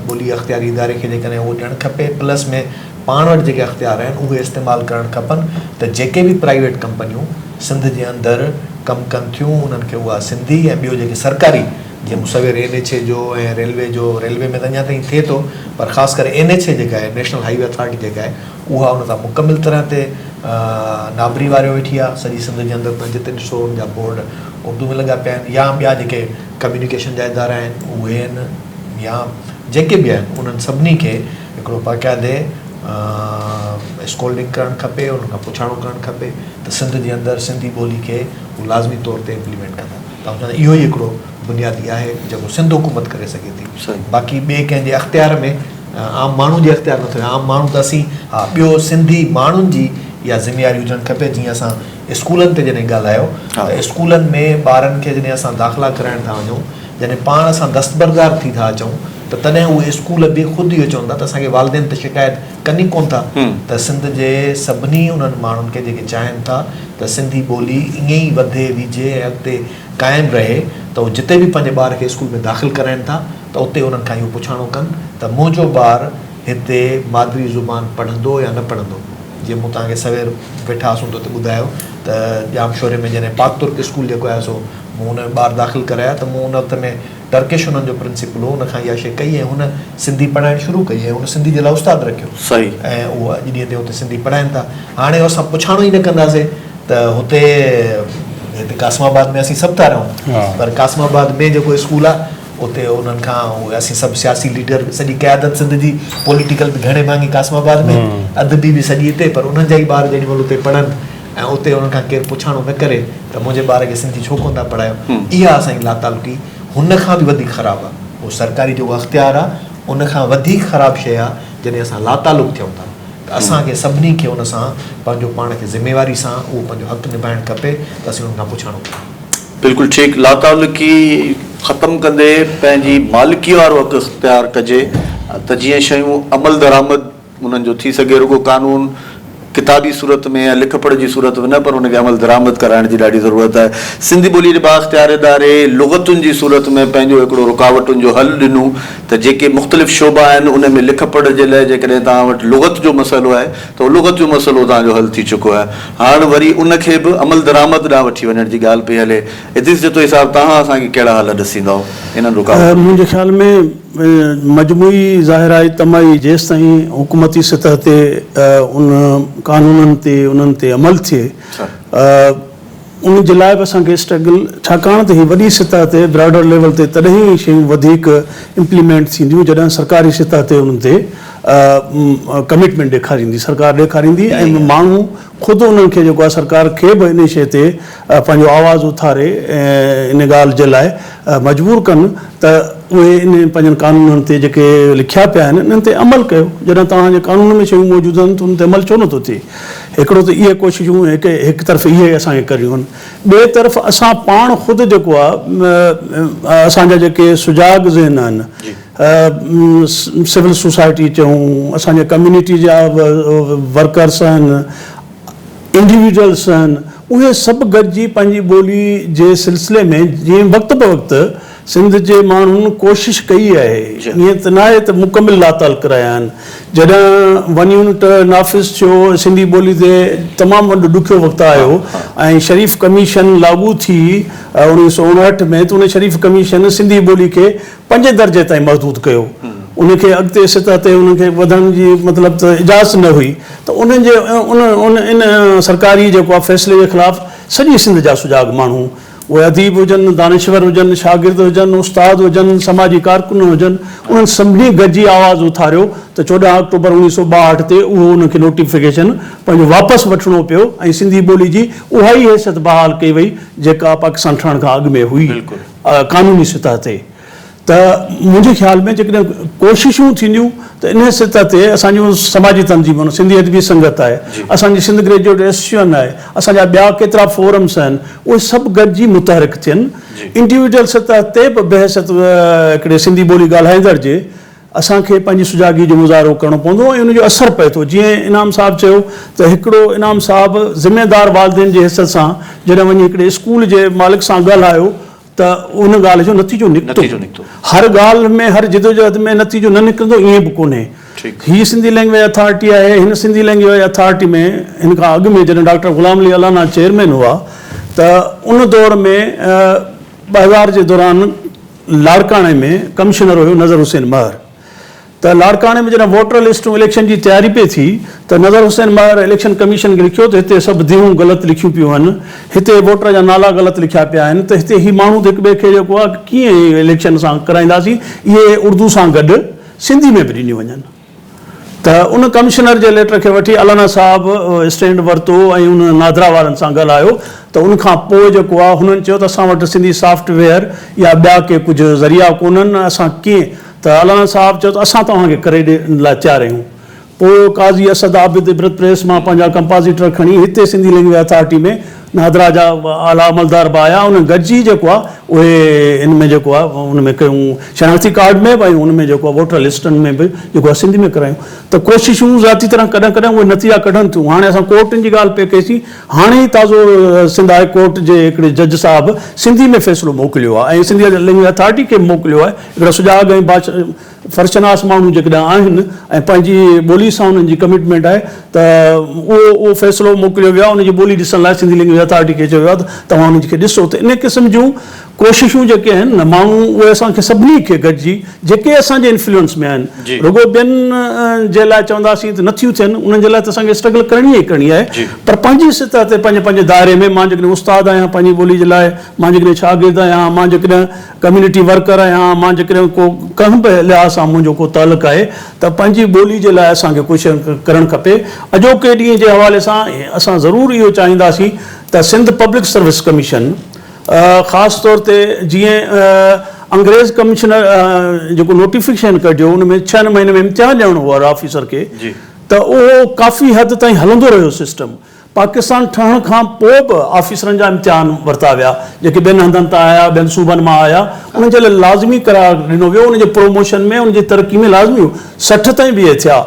ٻولي اختياري اداري کي جيڪڏهن اهو ڏيڻ کپي پلس ۾ پاڻ وٽ جيڪي اختيار آهن اهي استعمال ڪرڻ کپن ته جيڪي به پرائيويٽ ڪمپنيون سنڌ جي اندر ڪم ڪن ٿيون انهن کي اها سنڌي ۽ ٻيو جيڪي سرڪاري جيئن مون سوير اين ايڇ اي جو ۽ ريلوي جو ريلوي ۾ ته اڃا تائين ٿئي ٿو پر خاص ڪري اين ايڇ اي جيڪا آهي نيشنل هائي وي اٿارٽي جيڪا آهي اها ان تان مڪمل طرح تي نابري واريو ويٺي آهي سڄي سنڌ جي اندر تان جتي ڏسو ان جا بورڊ اردو ۾ لڳا پيا آهن يا ٻيا جيڪي ڪميونيڪيشن جا ادارا آهن اهي آهن يا جيڪي به آهن انهن سڀني کي هڪڙو باقاعدي اسڪولڊنگ ڪرڻ کپي انهن کان پڇاڻو ڪرڻ کپي ته سنڌ جي اندر سنڌي ٻولي کي هو لازمي طور تي امپليمينٽ ڪندا ته آئون چوان ٿو اهو ئي هڪڙو بنيادي آهي جيڪو سنڌ حڪومت ڪري سگهي ٿي باقي ٻئي ڪنهن جي اختيار ۾ عام ماڻهو جي اختيار نٿو عام ماڻهو ته اسين ها ٻيو سنڌي ماڻهن جي اها ذميواري هجڻ کپي جيئن اسان اسڪولن تي جڏهن ڳالهايو ته اسڪولن ۾ ٻارن کي جڏهن اسان داخلا ڪرائڻ ٿا وڃون جڏهن پاڻ اسان دستبردار ٿي ٿا اچون ته تڏهن اهي اسڪول به خود اهو چون ٿا ته اسان کي والدين ته شڪايت ڪن ئي ڪونه ٿا ته سنڌ جي سڀني انهن ماڻهن کي جيڪي چاهين ٿا ته سنڌي ٻولي ائين ئي وڌي ويجهي ۽ اڳتي قائم رهي ته هو جتي به پنهنجي ٻار کي اسڪول ۾ داخل ڪرائين ٿا ته اتي انهن کان اهو پڇاڻو ڪن ته منهنجو ٻار هتي مادري زبان پڙهندو يا نه پڙهندو؟ جيئن مون توهان کي سوير ويٺا هئاسون ته اتي ٻڌايو ته ڄامشوري ۾ جڏهن پاڪ ترڪ اسڪول جيڪو آهي سو مون ان ۾ ٻار داخل ڪرايا ته مون ان وقت ۾ ٽرڪش انهن جو پرنسپل هو ان کان اها شيء ڪئي ۽ هن سنڌي پڙهائڻ شروع ڪئي ۽ هن سنڌي جي لاء استاد رکيو ۽ اهو اڄ ڏينهن تائين اتي سنڌي پڙهائين ٿا. هاڻي اسان پڇاڻو ئي نه ڪنداسين ته هتي هتي قاسم آباد ۾ اسين سڀ ٿا رهون پر قاسم آباد ۾ جيڪو اسڪول آهي اتي انهن کان اهي اسين سڀ سياسي ليڊر سڄي قيادت سنڌ جي پوليٽيڪل به گهڻي ڀاڱي قاسم آباد ۾ ادبي به سڄي هتي پر انهن جا ئي ٻار جيڏي مهل اتي پڙهن ۽ اتي انهن کان ڪير پڇاڻو نه ڪري ته منهنجي ٻار کي سنڌي ڇو ڪونه ٿا پڙهايو اها اسان جي لاتعلقي هن کان به وڌيڪ خراب آهي اهو سرڪاري جيڪو اختيار آهي ان کان وڌيڪ خراب شيء آهي جڏهن اسان لاتعلق ٿيون ٿا ته اسان کي سڀني کي ان سان پنهنجو پاڻ کي ذميواري سان اهو پنهنجو حق نڀائڻ کپي ته اسين انهن کان پڇاڻو ڪريون. بلڪل ٺيڪ، لاتعلقي ختم ڪندي پنهنجي مالڪي وارو حق اختيار ڪجي ته جيئن شيون عمل درآمد انهن جو ٿي سگهي، رڳو قانون ڪتابي صورت ۾ يا لک پڙهه جي صورت ۾ نه پر ان کي عمل درآمد ڪرائڻ جي ڏاڍي ضرورت آهي. سنڌي ٻوليء جي بااختيار اداري لغتن جي صورت ۾ پنهنجو هڪڙو رڪاوٽن جو حل ڏنو ته جيڪي مختلف شعبا آهن ان ۾ لک پڙهه جي لاء جيڪڏهن توهان وٽ لغت جو مسئلو آهي ته اهو لغت جو مسئلو توهان جو حل ٿي چڪو آهي. هاڻ وري ان کي به عمل درآمد ڏانهن وٺي وڃڻ جي ڳالهه پئي هلي. ادريس جتوئي صاحب توهان اسان کي ڪهڙا حل ڏسيندؤ انهن رڪاوٽن جا؟ منهنجي خيال ۾ مجموعي ظاهر آهي تمائي جيستائين حڪومتي سطح تي ان قانونن تي انهن تي عمل ٿئي ان جي لاء به اسان کي اسٽرگل ڇاڪاڻ ته هي وڏي سطح تي براڊر ليول تي تڏهن ئي شيون وڌيڪ امپليمينٽ ٿينديون جڏهن سرڪاري سطح تي انهن تي ڪمٽمينٽ ڏيکاريندي سرڪار ڏيکاريندي ۽ ماڻهو خود انهن کي جيڪو آهي سرڪار کي به انهي شيء تي پنهنجو آواز اٿاري ان ڳالهه جي لاء مجبور ڪن ته اهي انهن پنهنجن قانونن تي جيڪي لکيا پيا آهن انهن تي عمل ڪيو جڏهن توهان جي قانون ۾ شيون موجود آهن ته انهن تي عمل ڇو نٿو ٿئي هڪڙو ته اهي ڪوششون هڪ هڪ طرف اهي اسان کي ڪرڻيون آهن ٻئي طرف اسان پاڻ خود جيڪو آهي اسان جا جيڪي سجاڳ ذهن آهن سول سوسائٽي چئون اسان جي ڪميونٽي جا ورڪرس آهن انڊيويجوئلس آهن اهي سڀ گڏجي پنهنجي ٻولي جي سلسلي ۾ جيئن وقت به وقت سنڌ جي ماڻهن ڪوشش ڪئي آهي ائين ته ناهي ته مڪمل لاتعلق رهيا آهن جڏهن ون يونٽ نافذ ٿيو سنڌي ٻولي تي تمام وڏو ڏکيو وقت آيو ۽ شريف ڪميشن لاڳو ٿي 1959 ۾ ته ان شريف ڪميشن سنڌي ٻولي کي پنجين درجي تائين محدود ڪيو. ان کي اڳتي سطح تي انهن کي وڌڻ جي مطلب ته اجازت نه هئي ته انهن جي ان ان ان سرڪاري جيڪو آهي فيصلي جي خلاف سڄي سنڌ جا سجاڳ ماڻهو اهي اديب هجن، دانشور هجن، شاگرد هجن، استاد هجن، سماجي ڪارڪن هجن، انهن سڀني گڏجي آواز اٿاريو ته 14 آڪٽوبر 1962 تي اهو انهن کي نوٽيفڪيشن پنهنجو واپس وٺڻو پيو ۽ سنڌي ٻولي جي اها ئي حيثيت بحال ڪئي وئي جيڪا پاڪستان ٺهڻ کان اڳ ۾ هئي قانوني سطح تي. ته منهنجي خيال ۾ جيڪڏهن ڪوششون ٿينديون ته انهيء سطح تي اسان جون سماجي تنظيمون، سنڌي ادبي سنگت آهي، اسان جي سنڌ گريجوئيٽ ايسوسيئن آهي، اسان جا ٻيا ڪيترا فورمس آهن، اهي سڀ گڏجي متحرڪ ٿين. انڊيويجوئل سطح تي به بحيثيت هڪڙي سنڌي ٻولي ڳالهائيندڙ جي اسان کي پنهنجي سجاڳي جو مظاهرو ڪرڻو پوندو ۽ ان جو اثر پئي ٿو. جيئن انعام صاحب چيو ته هڪڙو انعام صاحب ذميدار والدين جي حيثيت سان جڏهن وڃي هڪڙي اسڪول جي مالڪ سان ڳالهايو ته ان ڳالهه جو نتيجو نڪتو. هر ڳالهه ۾ هر جدوجهد ۾ نتيجو نه نڪرندو ائين به ڪونهي. هي سنڌي لينگويج اٿارٽي آهي، هن سنڌي لينگويج اٿارٽي ۾ هن کان اڳ ۾ جڏهن ڊاڪٽر غلام علي الانا چيئرمين هئا ته ان دور ۾ 2000 جي دوران لاڙڪاڻي ۾ ڪمشنر هيو نظر حسين مهر. ته لاڙڪاڻي ۾ جڏهن ووٽر لسٽون اليڪشن جي تياري پئي ٿي ته نظر حسين مهر اليڪشن ڪميشن کي لکيو ته هتي سڀ ديهون غلط لکيون پيون آهن، هتي ووٽر جا نالا غلط لکيا پيا آهن ته هتي هي ماڻهو ته هڪ ٻئي کي جيڪو آهي ڪيئن اليڪشن سان ڪرائينداسين اهي اردو سان گڏ سنڌي ۾ به ڏنيون وڃن ته ان ڪمشنر جي ليٽر کي وٺي الانا صاحب اسٽينڊ ورتو ۽ ان نادرا وارن سان ڳالهايو ته ان کان پوء جيڪو آهي هنن چيو ته اسان وٽ سنڌي سافٽ ويئر يا ٻيا ڪي ڪجهه ذريعا ڪونهن اسان ڪيئن ته الانا صاحب چيو ته اسان توهان کي ڪري ڏيڻ لاء تيار آهيون. پوء قاضي اسد عابد عبرت پريس مان پنهنجا ڪمپازيٽر کڻي هتي سنڌي لينگويج اٿارٽي ۾ نادرا جا اعليٰ عملدار به آيا انهن گڏجي جيڪو آهي اهي ان ۾ جيڪو آهي ان ۾ ڪيون شناختي ڪارڊ ۾ به ۽ ان ۾ جيڪو آهي ووٽر لسٽن ۾ به جيڪو آهي سنڌي ۾ ڪرايون ته ڪوششون ذاتي طرح ڪڏهن ڪڏهن اهي نتيجا ڪڍن ٿيون. هاڻي اسان ڪورٽن جي ڳالهه پئي ڪئيسين هاڻي ئي تازو سنڌ هاء ڪورٽ جي هڪڙي جج صاحب سنڌي ۾ فيصلو موڪليو آهي ۽ سنڌي لينگويج اٿارٽي کي به موڪليو آهي هڪڙا سجاڳ ۽ فرشناس ماڻهو جيڪڏهن آهن ۽ پنهنجي ٻولي سان انهن جي ڪمٽمينٽ آهي ته اهو اهو فيصلو موڪليو ويو آهي ان جي ٻولي ڏسڻ لاء سنڌي لينگويج اٿارٽي کي چيو ويو آهي ته توهان ان کي ڏسو ته ان قسم جون ڪوششون جيڪي آهن نه ماڻهو اهي اسان کي سڀني کي گڏجي جيڪي اسان جي انفلوئنس ۾ آهن رڳو ٻين جي لاء چونداسين ته نٿيون ٿين انهن جي لاء ته اسان کي اسٽرگل ڪرڻي ئي ڪرڻي آهي پر پنهنجي سطح تي پنهنجي پنهنجي دائري ۾ مان جيڪڏهن استاد آهيان پنهنجي ٻولي جي لاء مان جيڪڏهن شاگرد آهيان مان جيڪڏهن ڪميونٽي ورڪر آهيان مان جيڪڏهن ڪو ڪنهن به لحاظ سان منهنجو ڪو تعلق آهي ته پنهنجي ٻولي جي لاء اسان کي ڪجهه ڪرڻ کپي. اڄوڪي ڏينهن جي حوالي سان اسان ضرور اهو چاهينداسين ته سنڌ پبلڪ سروس ڪميشن خاص طور تي جيئن انگريز ڪمشنر جيڪو نوٽيفڪيشن ڪڍيو ان ۾ ڇهن مهينن ۾ امتحان ڏيڻو هو هر آفيسر کي ته اهو ڪافي حد تائين هلندو رهيو سسٽم پاڪستان ٺهڻ کان پوء به آفيسرن جا امتحان ورتا ويا، جيڪي ٻين هنڌن تان آيا، ٻين صوبن مان آيا، انهن جي لاء لازمي قرار ڏنو ويو، انهن جي پروموشن ۾ انهن جي ترقي ۾ لازمي هو، 60 تائين به اهي ٿيا.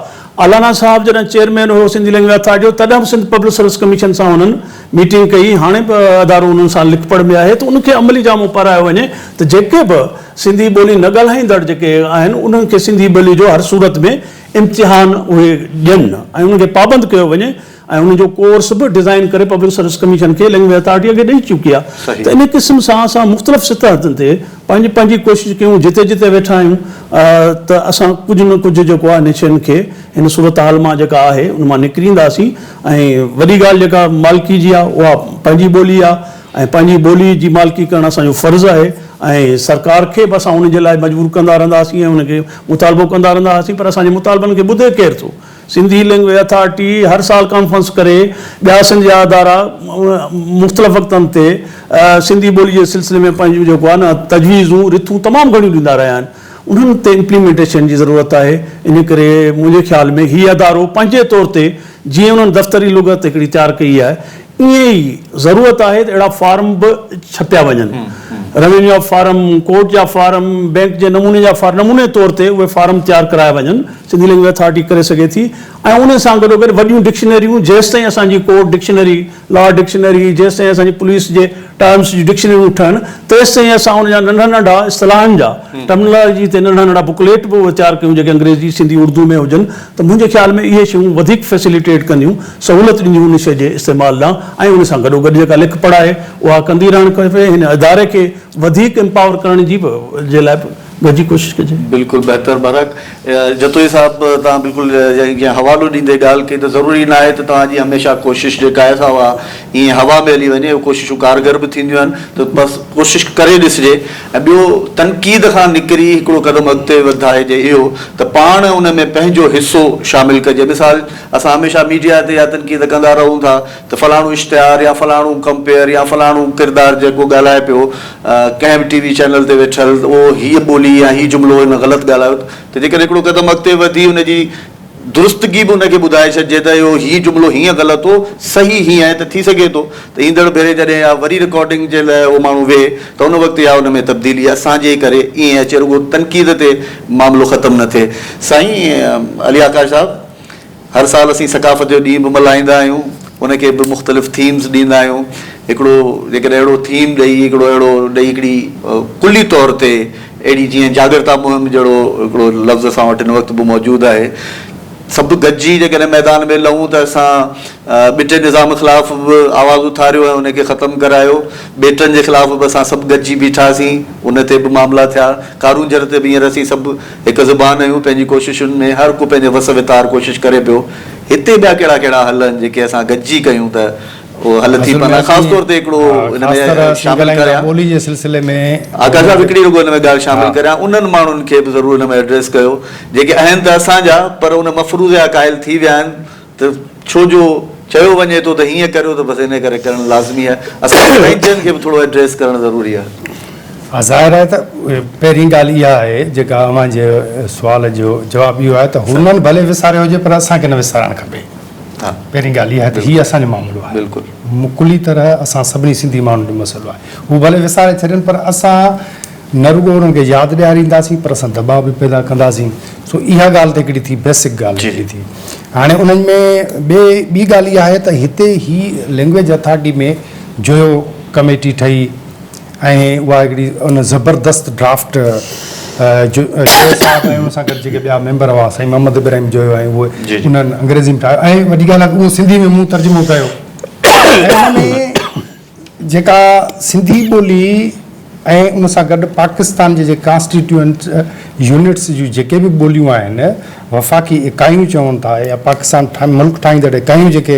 الانا صاحب جڏهن چيئرمين هيو سنڌي لينگويج اٿارٽي جو تڏهن به سنڌ پبلڪ سروس ڪميشن سان هنن ميٽنگ ڪئي، هاڻي به ادارو انهن سان لکپڙهه ۾ آهي ته ان کي عملي جامو پارايو وڃي ته جيڪي به سنڌي ٻولي نه ڳالهائيندڙ جيڪي آهن انهن کي سنڌي ٻولي جو هر صورت ۾ امتحان اهي ڏين ۽ انهن کي پابند ڪيو وڃي ۽ ان جو ڪورس به ڊزائين ڪري پبلڪ سروس ڪميشن کي لينگويج اٿارٽي اڳي ڏئي چڪي آهي ته ان قسم سان اسان مختلف سطحن تي پنهنجي پنهنجي ڪوشش ڪيون جتي جتي ويٺا آهيون ته اسان ڪجهه نه ڪجهه جيڪو آهي ان شين کي هن صورتحال مان جيڪا آهي ان مان نڪري اينداسين ۽ وڏي ڳالهه جيڪا مالڪي جي آهي اها پنهنجي ٻولي آهي ۽ پنهنجي ٻولي جي مالڪي ڪرڻ اسان جو فرض آهي ۽ سرڪار کي به اسان ان جي لاء مجبور ڪندا رهنداسين ۽ ان کي مطالبو ڪندا رهنداسين پر اسان جي مطالبن کي ٻڌي ڪير ٿو؟ سنڌي لينگويج اٿارٽي هر سال ڪانفرنس ڪري ٻيا سنڌ جا ادارا مختلف وقتن تي سنڌي ٻولي جي سلسلي ۾ پنهنجون جيڪو آهي نه تجويزون رٿون تمام گهڻيون ڏيندا رهيا آهن انهن تي امپليمينٽيشن جي ضرورت آهي ان ڪري منهنجي خيال ۾ هي ادارو پنهنجي طور تي جيئن انهن دفتري لغت هڪڙي تيار ڪئي آهي ائين ئي ضرورت آهي ته اهڙا فارم به ڇپيا وڃن. روينيو جا فارم، ڪورٽ جا فارم، بئنڪ جي نموني جا فارم نموني طور تي اهي فارم تيار ڪرايا وڃن. سنڌي لينگويج اٿارٽي ڪري سگهي ٿي ۽ ان سان گڏوگڏ وڏيون ڊڪشنريون جيستائين اسان جي ڪورٽ ڊڪشنري، لا ڊڪشنري، جيستائين اسان جي پوليس جي ٽرمس جون ڊڪشنريون ٺهن تيستائين اسان ان جا ننڍا ننڍا اصطلاحن جا ٽرمنالاجي تي ننڍا ننڍا بڪليٽ به اهي تيار ڪيون جيڪي انگريزي، سنڌي، اردو ۾ هجن ته منهنجي خيال ۾ اهي شيون وڌيڪ فيسليٽيٽ ڪنديون، سهولت ڏينديون ان شيء جي استعمال ڏانهن ۽ ان سان گڏوگڏ جيڪا لک پڙهه آهي اها ڪندي رهڻ کپي، هن اداري کي وڌيڪ امپاور ڪرڻ جي به جي لاء به گڏجي ڪوشش ڪجي. بلڪل بهتر برحق جتوئي صاحب توهان بلڪل جيئن حوالو ڏيندي ڳالهه ڪئي ته ضروري ناهي ته توهان جي هميشه ڪوشش جيڪا آهي سا اها ائين هوا ۾ هلي وڃي اهي ڪوششون ڪارگر به ٿينديون آهن ته بس ڪوشش ڪري ڏسجي ۽ ٻيو تنقيد کان نڪري هڪڙو قدم اڳتي وڌائجي اهو ته پاڻ ان ۾ پنهنجو حصو شامل ڪجي مثال اسان هميشه ميڊيا تي اها تنقيد ڪندا رهون ٿا ته فلاڻو اشتهار يا فلاڻو ڪمپيئر يا فلاڻو ڪردار جيڪو ڳالهائي پيو ڪنهن به ٽي وي چينل تي ويٺل ته اهو هيء ٻولي يا هي جملو هن غلط ڳالهايو ته جيڪڏهن هڪڙو قدم اڳتي وڌي ان جي درستگي به ان کي ٻڌائي ڇڏجي ته اهو هي جملو هيئن غلط هو، صحيح هيئن آهي ته ٿي سگهي ٿو ته ايندڙ ڀيري جڏهن يا وري رڪارڊنگ جي لاء اهو ماڻهو ويهي ته ان وقت يا ان ۾ تبديلي اسان جي ڪري ائين اچي رڳو تنقيد تي معاملو ختم نه ٿئي. سائين علي آڪاش صاحب هر سال اسين ثقافت جو ڏينهن به ملهائيندا آهيون ان کي به مختلف ٿيمز ڏيندا آهيون هڪڙو جيڪڏهن اهڙو ٿيم ڏئي هڪڙو اهڙو ڏئي هڪڙي ڪلي طور تي اهڙي جيئن جاڳرتا مهم جهڙو هڪڙو لفظ اسان وٽ هن وقت به موجود آهي. سڀ گڏجي جيڪڏهن ميدان ۾ لهون ته اسان ٻٽي نظام خلاف به آواز اٿاريو ۽ ان کي ختم ڪرايو. ٻيٽن جي خلاف به اسان سڀ گڏجي بيٺاسين، ان تي به معاملا ٿيا. ڪارونجهر تي به هينئر اسين سڀ هڪ زبان آهيون، پنهنجي ڪوششن ۾ هر ڪو پنهنجي وس وتار ڪوشش ڪري پيو. هتي ٻيا ڪهڙا ڪهڙا حل آهن جيڪي اسان گڏجي ڪيون ته اهو حل ٿي پوندا خاص طور تي هڪڙو ان ۾ شامل ڪريان. ٻولي جي سلسلي ۾ آڪاش صاحب هڪڙي رڳو ان ۾ ڳالهه شامل ڪريان انهن ماڻهن کي به ضرور ان ۾ ايڊريس ڪيو جيڪي آهن ته اسان جا پر ان مفروضي جا قائل ٿي ويا آهن ته ڇو جو چيو وڃي ٿو ته هيئن ڪريو ته بس ان ڪري ڪرڻ لازمي آهي اسان جي پنهنجن کي به ٿورو ايڊريس ڪرڻ ضروري آهي. ها ظاهر آهي ته پهرين ڳالهه اها آهي جيڪا اوهان جي سوال جو جواب اهو آهي ته هنن ڀلي وساريو هجي پر اسان کي نه وسارڻ کپي. پهرين ڳالهه اها آهي ته هي اسان جو معاملو آهي. بلڪل. ڪلي طرح اسان سڀني سنڌي ماڻهن جو مسئلو آهي. هو ڀلي وساري ڇڏين پر اسان نه رڳو انهن کي ياد ڏيارينداسين پر اسان دٻاء به پيدا ڪنداسين. سو اها ڳالهه ته هڪڙي ٿي بيسڪ ڳالهه هڪڙي ٿي. هاڻي انهن ۾ ٻي ٻي ڳالهه اها آهي ته هتي هي لينگويج اٿارٽي ۾ جويو ڪميٽي ٺهي. ۽ اها هڪڙي ان زبردست ڊرافٽ جويو صاحب ۽ ان سان گڏ جيڪي ٻيا ميمبر هئا سائين محمد ابراهيم جويو ۽ اهي انهن انگريزي ۾ ٺاهيو ۽ وڏي ڳالهه آهي اهو سنڌي ۾ مون ترجمو ڪيو ۽ ان ۾ جيڪا سنڌي ٻولي ۽ ان سان گڏ پاڪستان جي جيڪي ڪانسٽيٽيوئنٽ يونٽس جون جيڪي به ٻوليون آهن وفاقي اڪائيون چون ٿا يا پاڪستان ملڪ ٺاهيندڙ اڪائيون جيڪي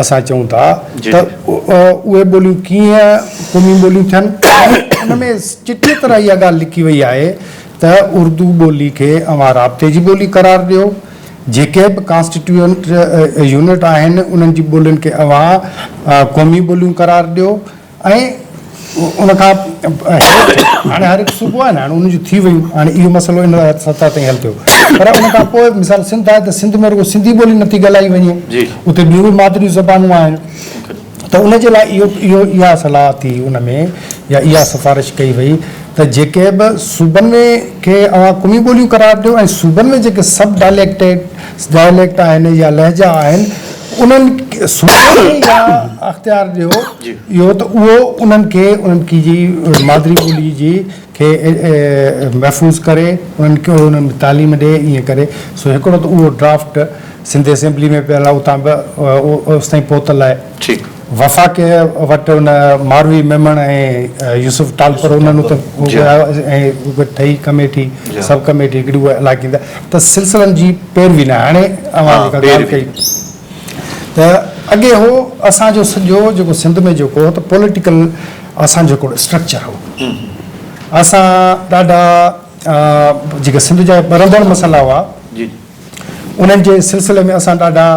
اسان چئون ٿا ته اهي ٻوليون ڪيئن قومي ٻوليون ٿين ان ۾ چٽيء طرح اها ڳالهه لکي وئي آهي ته اردو ٻولي کي اوهان رابطي جي ٻولي قرار ڏيو جيڪي به ڪانسٽيٽيوئنٽ يونٽ آهن انهن جي ٻولين کي اوهان قومي ٻوليون قرار ڏيو ۽ ان کان هيٺ هاڻي هر هڪ صوبو آهي نه هاڻي ان جون ٿي ويون هاڻي اهو مسئلو ان سطح تائين حل ٿيو پر ان کان پوء مثال سنڌ آهي ته سنڌ ۾ رڳو سنڌي ٻولي نٿي ڳالهائي وڃي اتي ٻيون به مادري زبانون آهن ته ان جي لاء اهو اهو اها صلاح ٿي ان ۾ يا اها سفارش ڪئي وئي ته جيڪي به صوبن ۾ کي اوهان قومي ٻوليون قرار ڏيو ۽ صوبن ۾ جيڪي سب ڊائليڪٽيڊ ڊائليڪٽ آهن يا لهجا آهن انهن صوبي کي اها اختيار ڏيو اهو ته اهو انهن کي انهن کي جي مادري ٻولي جي کي محفوظ ڪري انهن کي انهن ۾ تعليم ڏي ائين ڪري سو هڪڙو ته اهو ڊرافٽ سنڌ اسيمبلي ۾ پيل آهي اتان به اوستائين پهتل آهي ٺيڪ وفاق وٽ ان ماروي ميمڻ ۽ يوسف ٽالپر انهن اتي ۽ ٺهي ڪميٽي سب ڪميٽي هڪڙي اها علائقي ته سلسلن جي پيروي نه هاڻي اوهان جيڪا ڳالهه ڪئي ته اڳي هو اسان جو سڄو جيڪو سنڌ ۾ جيڪو هو ته پوليٽيڪل اسان جو هڪڙو اسٽرڪچر هو اسان ڏاڍا جيڪي سنڌ جا ٻرندڙ مسئلا هئا انهن جي سلسلي ۾ اسان ڏاڍا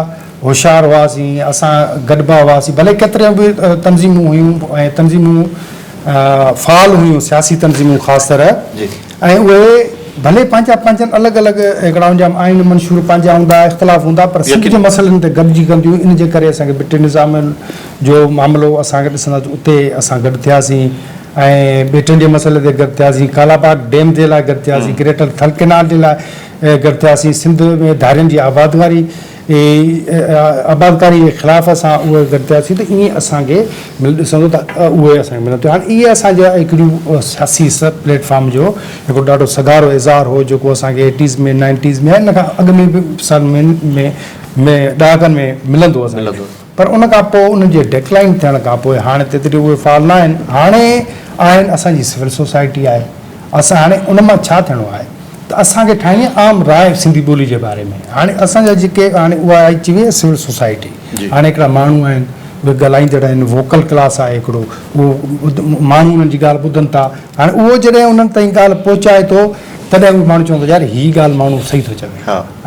هوشيار هئاسين اسان گڏبا هئاسين ڀلي ڪيتريون به تنظيمون هيون ۽ تنظيمون فعال هيون سياسي تنظيمون خاص طرح ۽ اهي ڀلي پنهنجا پنهنجن الڳ الڳ هڪڙا ان جا آئين منشور پنهنجا هوندا اختلاف هوندا پر سنڌ جي مسئلن تي گڏجي ڪنديون ان جي ڪري اسان کي ٻٽي نظام جو معاملو اسان کي ڏسندا ته اتي اسان گڏ ٿياسين ۽ ٻيٽن جي مسئلي تي گڏ ٿياسين ڪالاباغ ڊيم جي لاء گڏ ٿياسين گريٽر ٿل ڪينال جي لاء گڏ ٿياسين سنڌ ۾ ڌارين جي آبادگاري آبادڪاري جي خلاف اسان اهي گڏ ٿياسين ته ائين اسان کي مل ڏسندو ته اهي اسان کي ملن ٿيون هاڻي اهي اسان جا هڪڙيون سياسي پليٽ فارم جو هڪڙو ڏاڍو سگهارو اظهار هو جيڪو اسان کي ايٽيز ۾ نائنٽيز ۾ ان کان اڳ ۾ به سال ۾ ۾ ۾ ڏهاڪن ۾ ملندو اسان کي پر ان کان پوء انهن جي ڊيڪلائن ٿيڻ کان پوء هاڻي تيتري اهي فعال نه آهن هاڻي آهن اسان جي سول سوسائٽي آهي. اسان هاڻي ان مان ڇا ٿيڻو آهي ته اسان کي ٺاهڻي آهي عام راء سنڌي ٻولي جي باري ۾ هاڻي اسان جا جيڪي هاڻي اها اچي وئي آهي سول سوسائٽي هاڻي هڪڙا ماڻهو آهن اهي ڳالهائيندڙ آهن ووڪل ڪلاس آهي هڪڙو اهو ماڻهو انهن جي ڳالهه ٻڌن ٿا هاڻي اهو جڏهن انهن تائين ڳالهه پهچائي ٿو تڏهن اهو ماڻهو چوندو يار هي ڳالهه ماڻهو صحيح ٿو چوي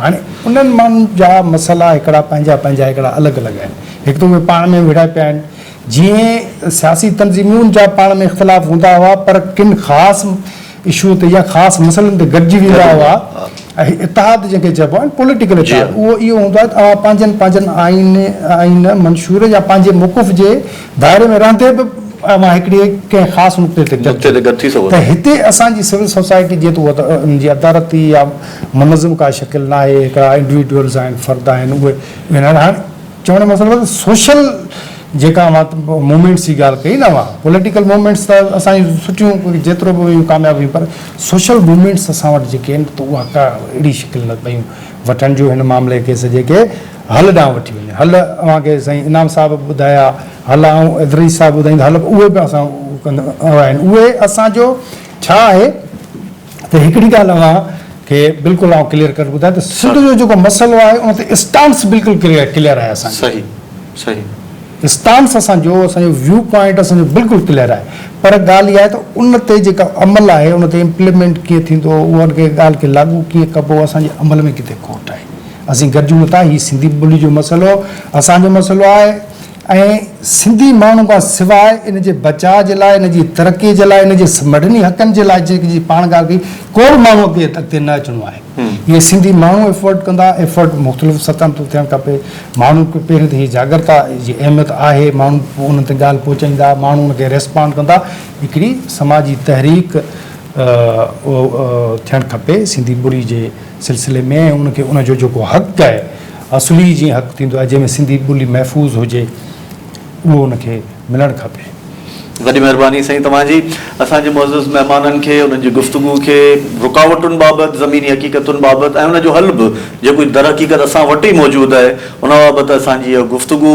هاڻي انهن ماڻهن جا مسئلا هڪڙا پنهنجا پنهنجا هڪڙا الڳ الڳ آهن هڪ ته اهي پاڻ ۾ وڙهيا پيا آهن جيئن سياسي تنظيمون جا پاڻ ۾ اختلاف هوندا هئا پر ڪن خاص اشو تي يا خاص مسئلن تي گڏجي ويندا هئا ۽ اتحاد جنهن کي چئبو آهي پوليٽيڪل اتحاد اهو اهو هوندو آهي ته اوهان پنهنجن پنهنجن آئين آئين منشور يا پنهنجي موقف جي دائري ۾ رهندي به اوهان هڪڙي ڪنهن خاص نقطي تي گڏ ٿي سگهو ته هتي اسان جي سول سوسائٽي جيئن ته اها ته ان جي ادارتي يا منظم ڪا شڪل ناهي هڪڙا انڊيويڊوئلز آهن فرد آهن اهي هاڻي چوڻ جو مطلب ته سوشل جيڪا اوهان موومينٽس جي ڳالهه ڪئي نه اوهان پوليٽيڪل موومينٽس ته اسان جون سٺيون جيترو به ويون ڪامياب ويون پر سوشل موومينٽس اسان وٽ جيڪي آهن ته اها ڪا اهڙي شڪل نه پيون وٺن جو هن معاملي کي سڄي کي حل ڏانهن وٺي وڃن حل اوهان کي سائين انعام صاحب به ٻڌايا حل آئون ادريس صاحب ٻڌائيندا حل اهي به اسان ڪندا آهن اهي اسان جو ڇا آهي ته هڪڙي ڳالهه اوهان کي بلڪل آئون ڪليئر ڪري ٻڌايان ته سنڌ جو جيڪو مسئلو آهي ان تي اسٽانس بلڪل ڪليئر آهي اسان جو. صحيح صحيح. اسٽانس اسان جو اسان جو ويو پوائنٽ اسان جو بلڪل ڪليئر آهي پر ڳالهه اها آهي ته ان تي جيڪا عمل آهي ان تي امپليمينٽ ڪيئن ٿيندو اهو ان کي ڳالهه کي لاڳو ڪيئن ڪبو اسان جي عمل ۾ ڪٿي کوٽ آهي اسين گڏجون نٿا هي سنڌي ٻولي جو مسئلو اسان جو مسئلو آهي ۽ سنڌي ماڻهن کان سواء ان جي بچاء جي لاء، ان جي ترقي جي لاء، ان جي مڙني حقن جي لاء جيڪي جي پاڻ ڳالهه ڪئي، ڪو به ماڻهو اڳتي اڳتي نه اچڻو آهي. اهي سنڌي ماڻهو ايفرٽ ڪندا، ايفرٽ مختلف سطحن تي ٿيڻ کپي. ماڻهو کي پهرين ته هي جاڳرتا جي اهميت آهي، ماڻهو انهن تي ڳالهه پهچائيندا، ماڻهو ان کي ريسپانڊ ڪندا، هڪڙي سماجي تحريڪ ٿيڻ کپي سنڌي ٻولي جي سلسلي ۾ ۽ ان کي ان جو جيڪو حق آهي، اصلي جيئن حق ٿيندو آهي جنهن ۾ سنڌي ٻولي محفوظ هجي اهو ان کي ملڻ کپي. وڏي مهرباني سائين توهان جي اسان جي معزز مهمانن کي انهن جي گفتگو کي رڪاوٽن بابت زميني حقيقتن بابت ۽ ان جو حل به جيڪو درحقيقت اسان وٽ ئي موجود آهي ان بابت اسان جي اها گفتگو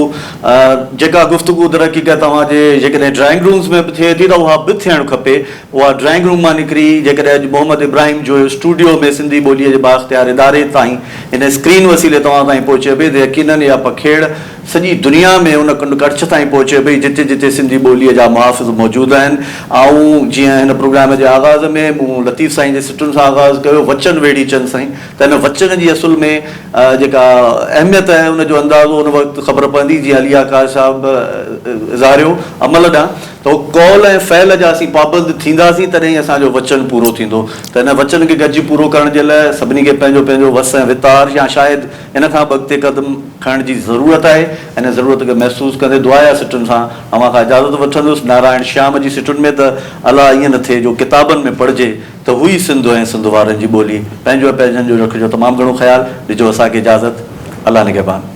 جيڪا گفتگو درحقيقت توهان جي جيڪڏهن ڊرائنگ رومز ۾ به ٿئي ٿي ته اها به ٿيڻ کپي اها ڊرائنگ روم مان نڪري جيڪڏهن اڄ محمد ابراهيم جويو اسٽوڊيو ۾ سنڌي ٻوليء جي بااختيار اداري تائين هن اسڪرين وسيلي توهان تائين پهچي پئي ته يقينن اها پکيڙ سڄي دنيا ۾ ان ڪنڊ ڪڙڇ تائين پهچي پئي جتي جتي سنڌي ٻوليء جا محافظ موجود آهن. آئون جيئن هن پروگرام جي آغاز ۾ مون لطيف سائين جي سٽن سان آغاز ڪيو وچن ويڙهيچن سائين ته هن وچن جي اصل ۾ جيڪا اهميت آهي ان جو اندازو ان وقت خبر پوندي جيئن علي آڪاش صاحب اظهاريو عمل ڏانهن ته قول ۽ فعل جا اسين پابند ٿينداسين تڏهن ئي اسان جو وچن پورو ٿيندو ته ان وچن کي گڏجي پورو ڪرڻ جي لاء سڀني کي پنهنجو پنهنجو وس ۽ وتار يا شايد ان کان به اڳتي قدم کڻڻ جي ضرورت آهي ان ضرورت کي محسوس ڪندي دعايا سٽن سان اوهان کان اجازت وٺندس نارائڻ شيام جي سٽن ۾ ته الا ائين نه ٿئي جو ڪتابن ۾ پڙهجي ته هئي سنڌ ۽ سنڌ وارن جي ٻولي پنهنجو ۽ پنهنجن جو رکجو تمام گهڻو خيال ڏجو اسان کي اجازت الله نگهبان.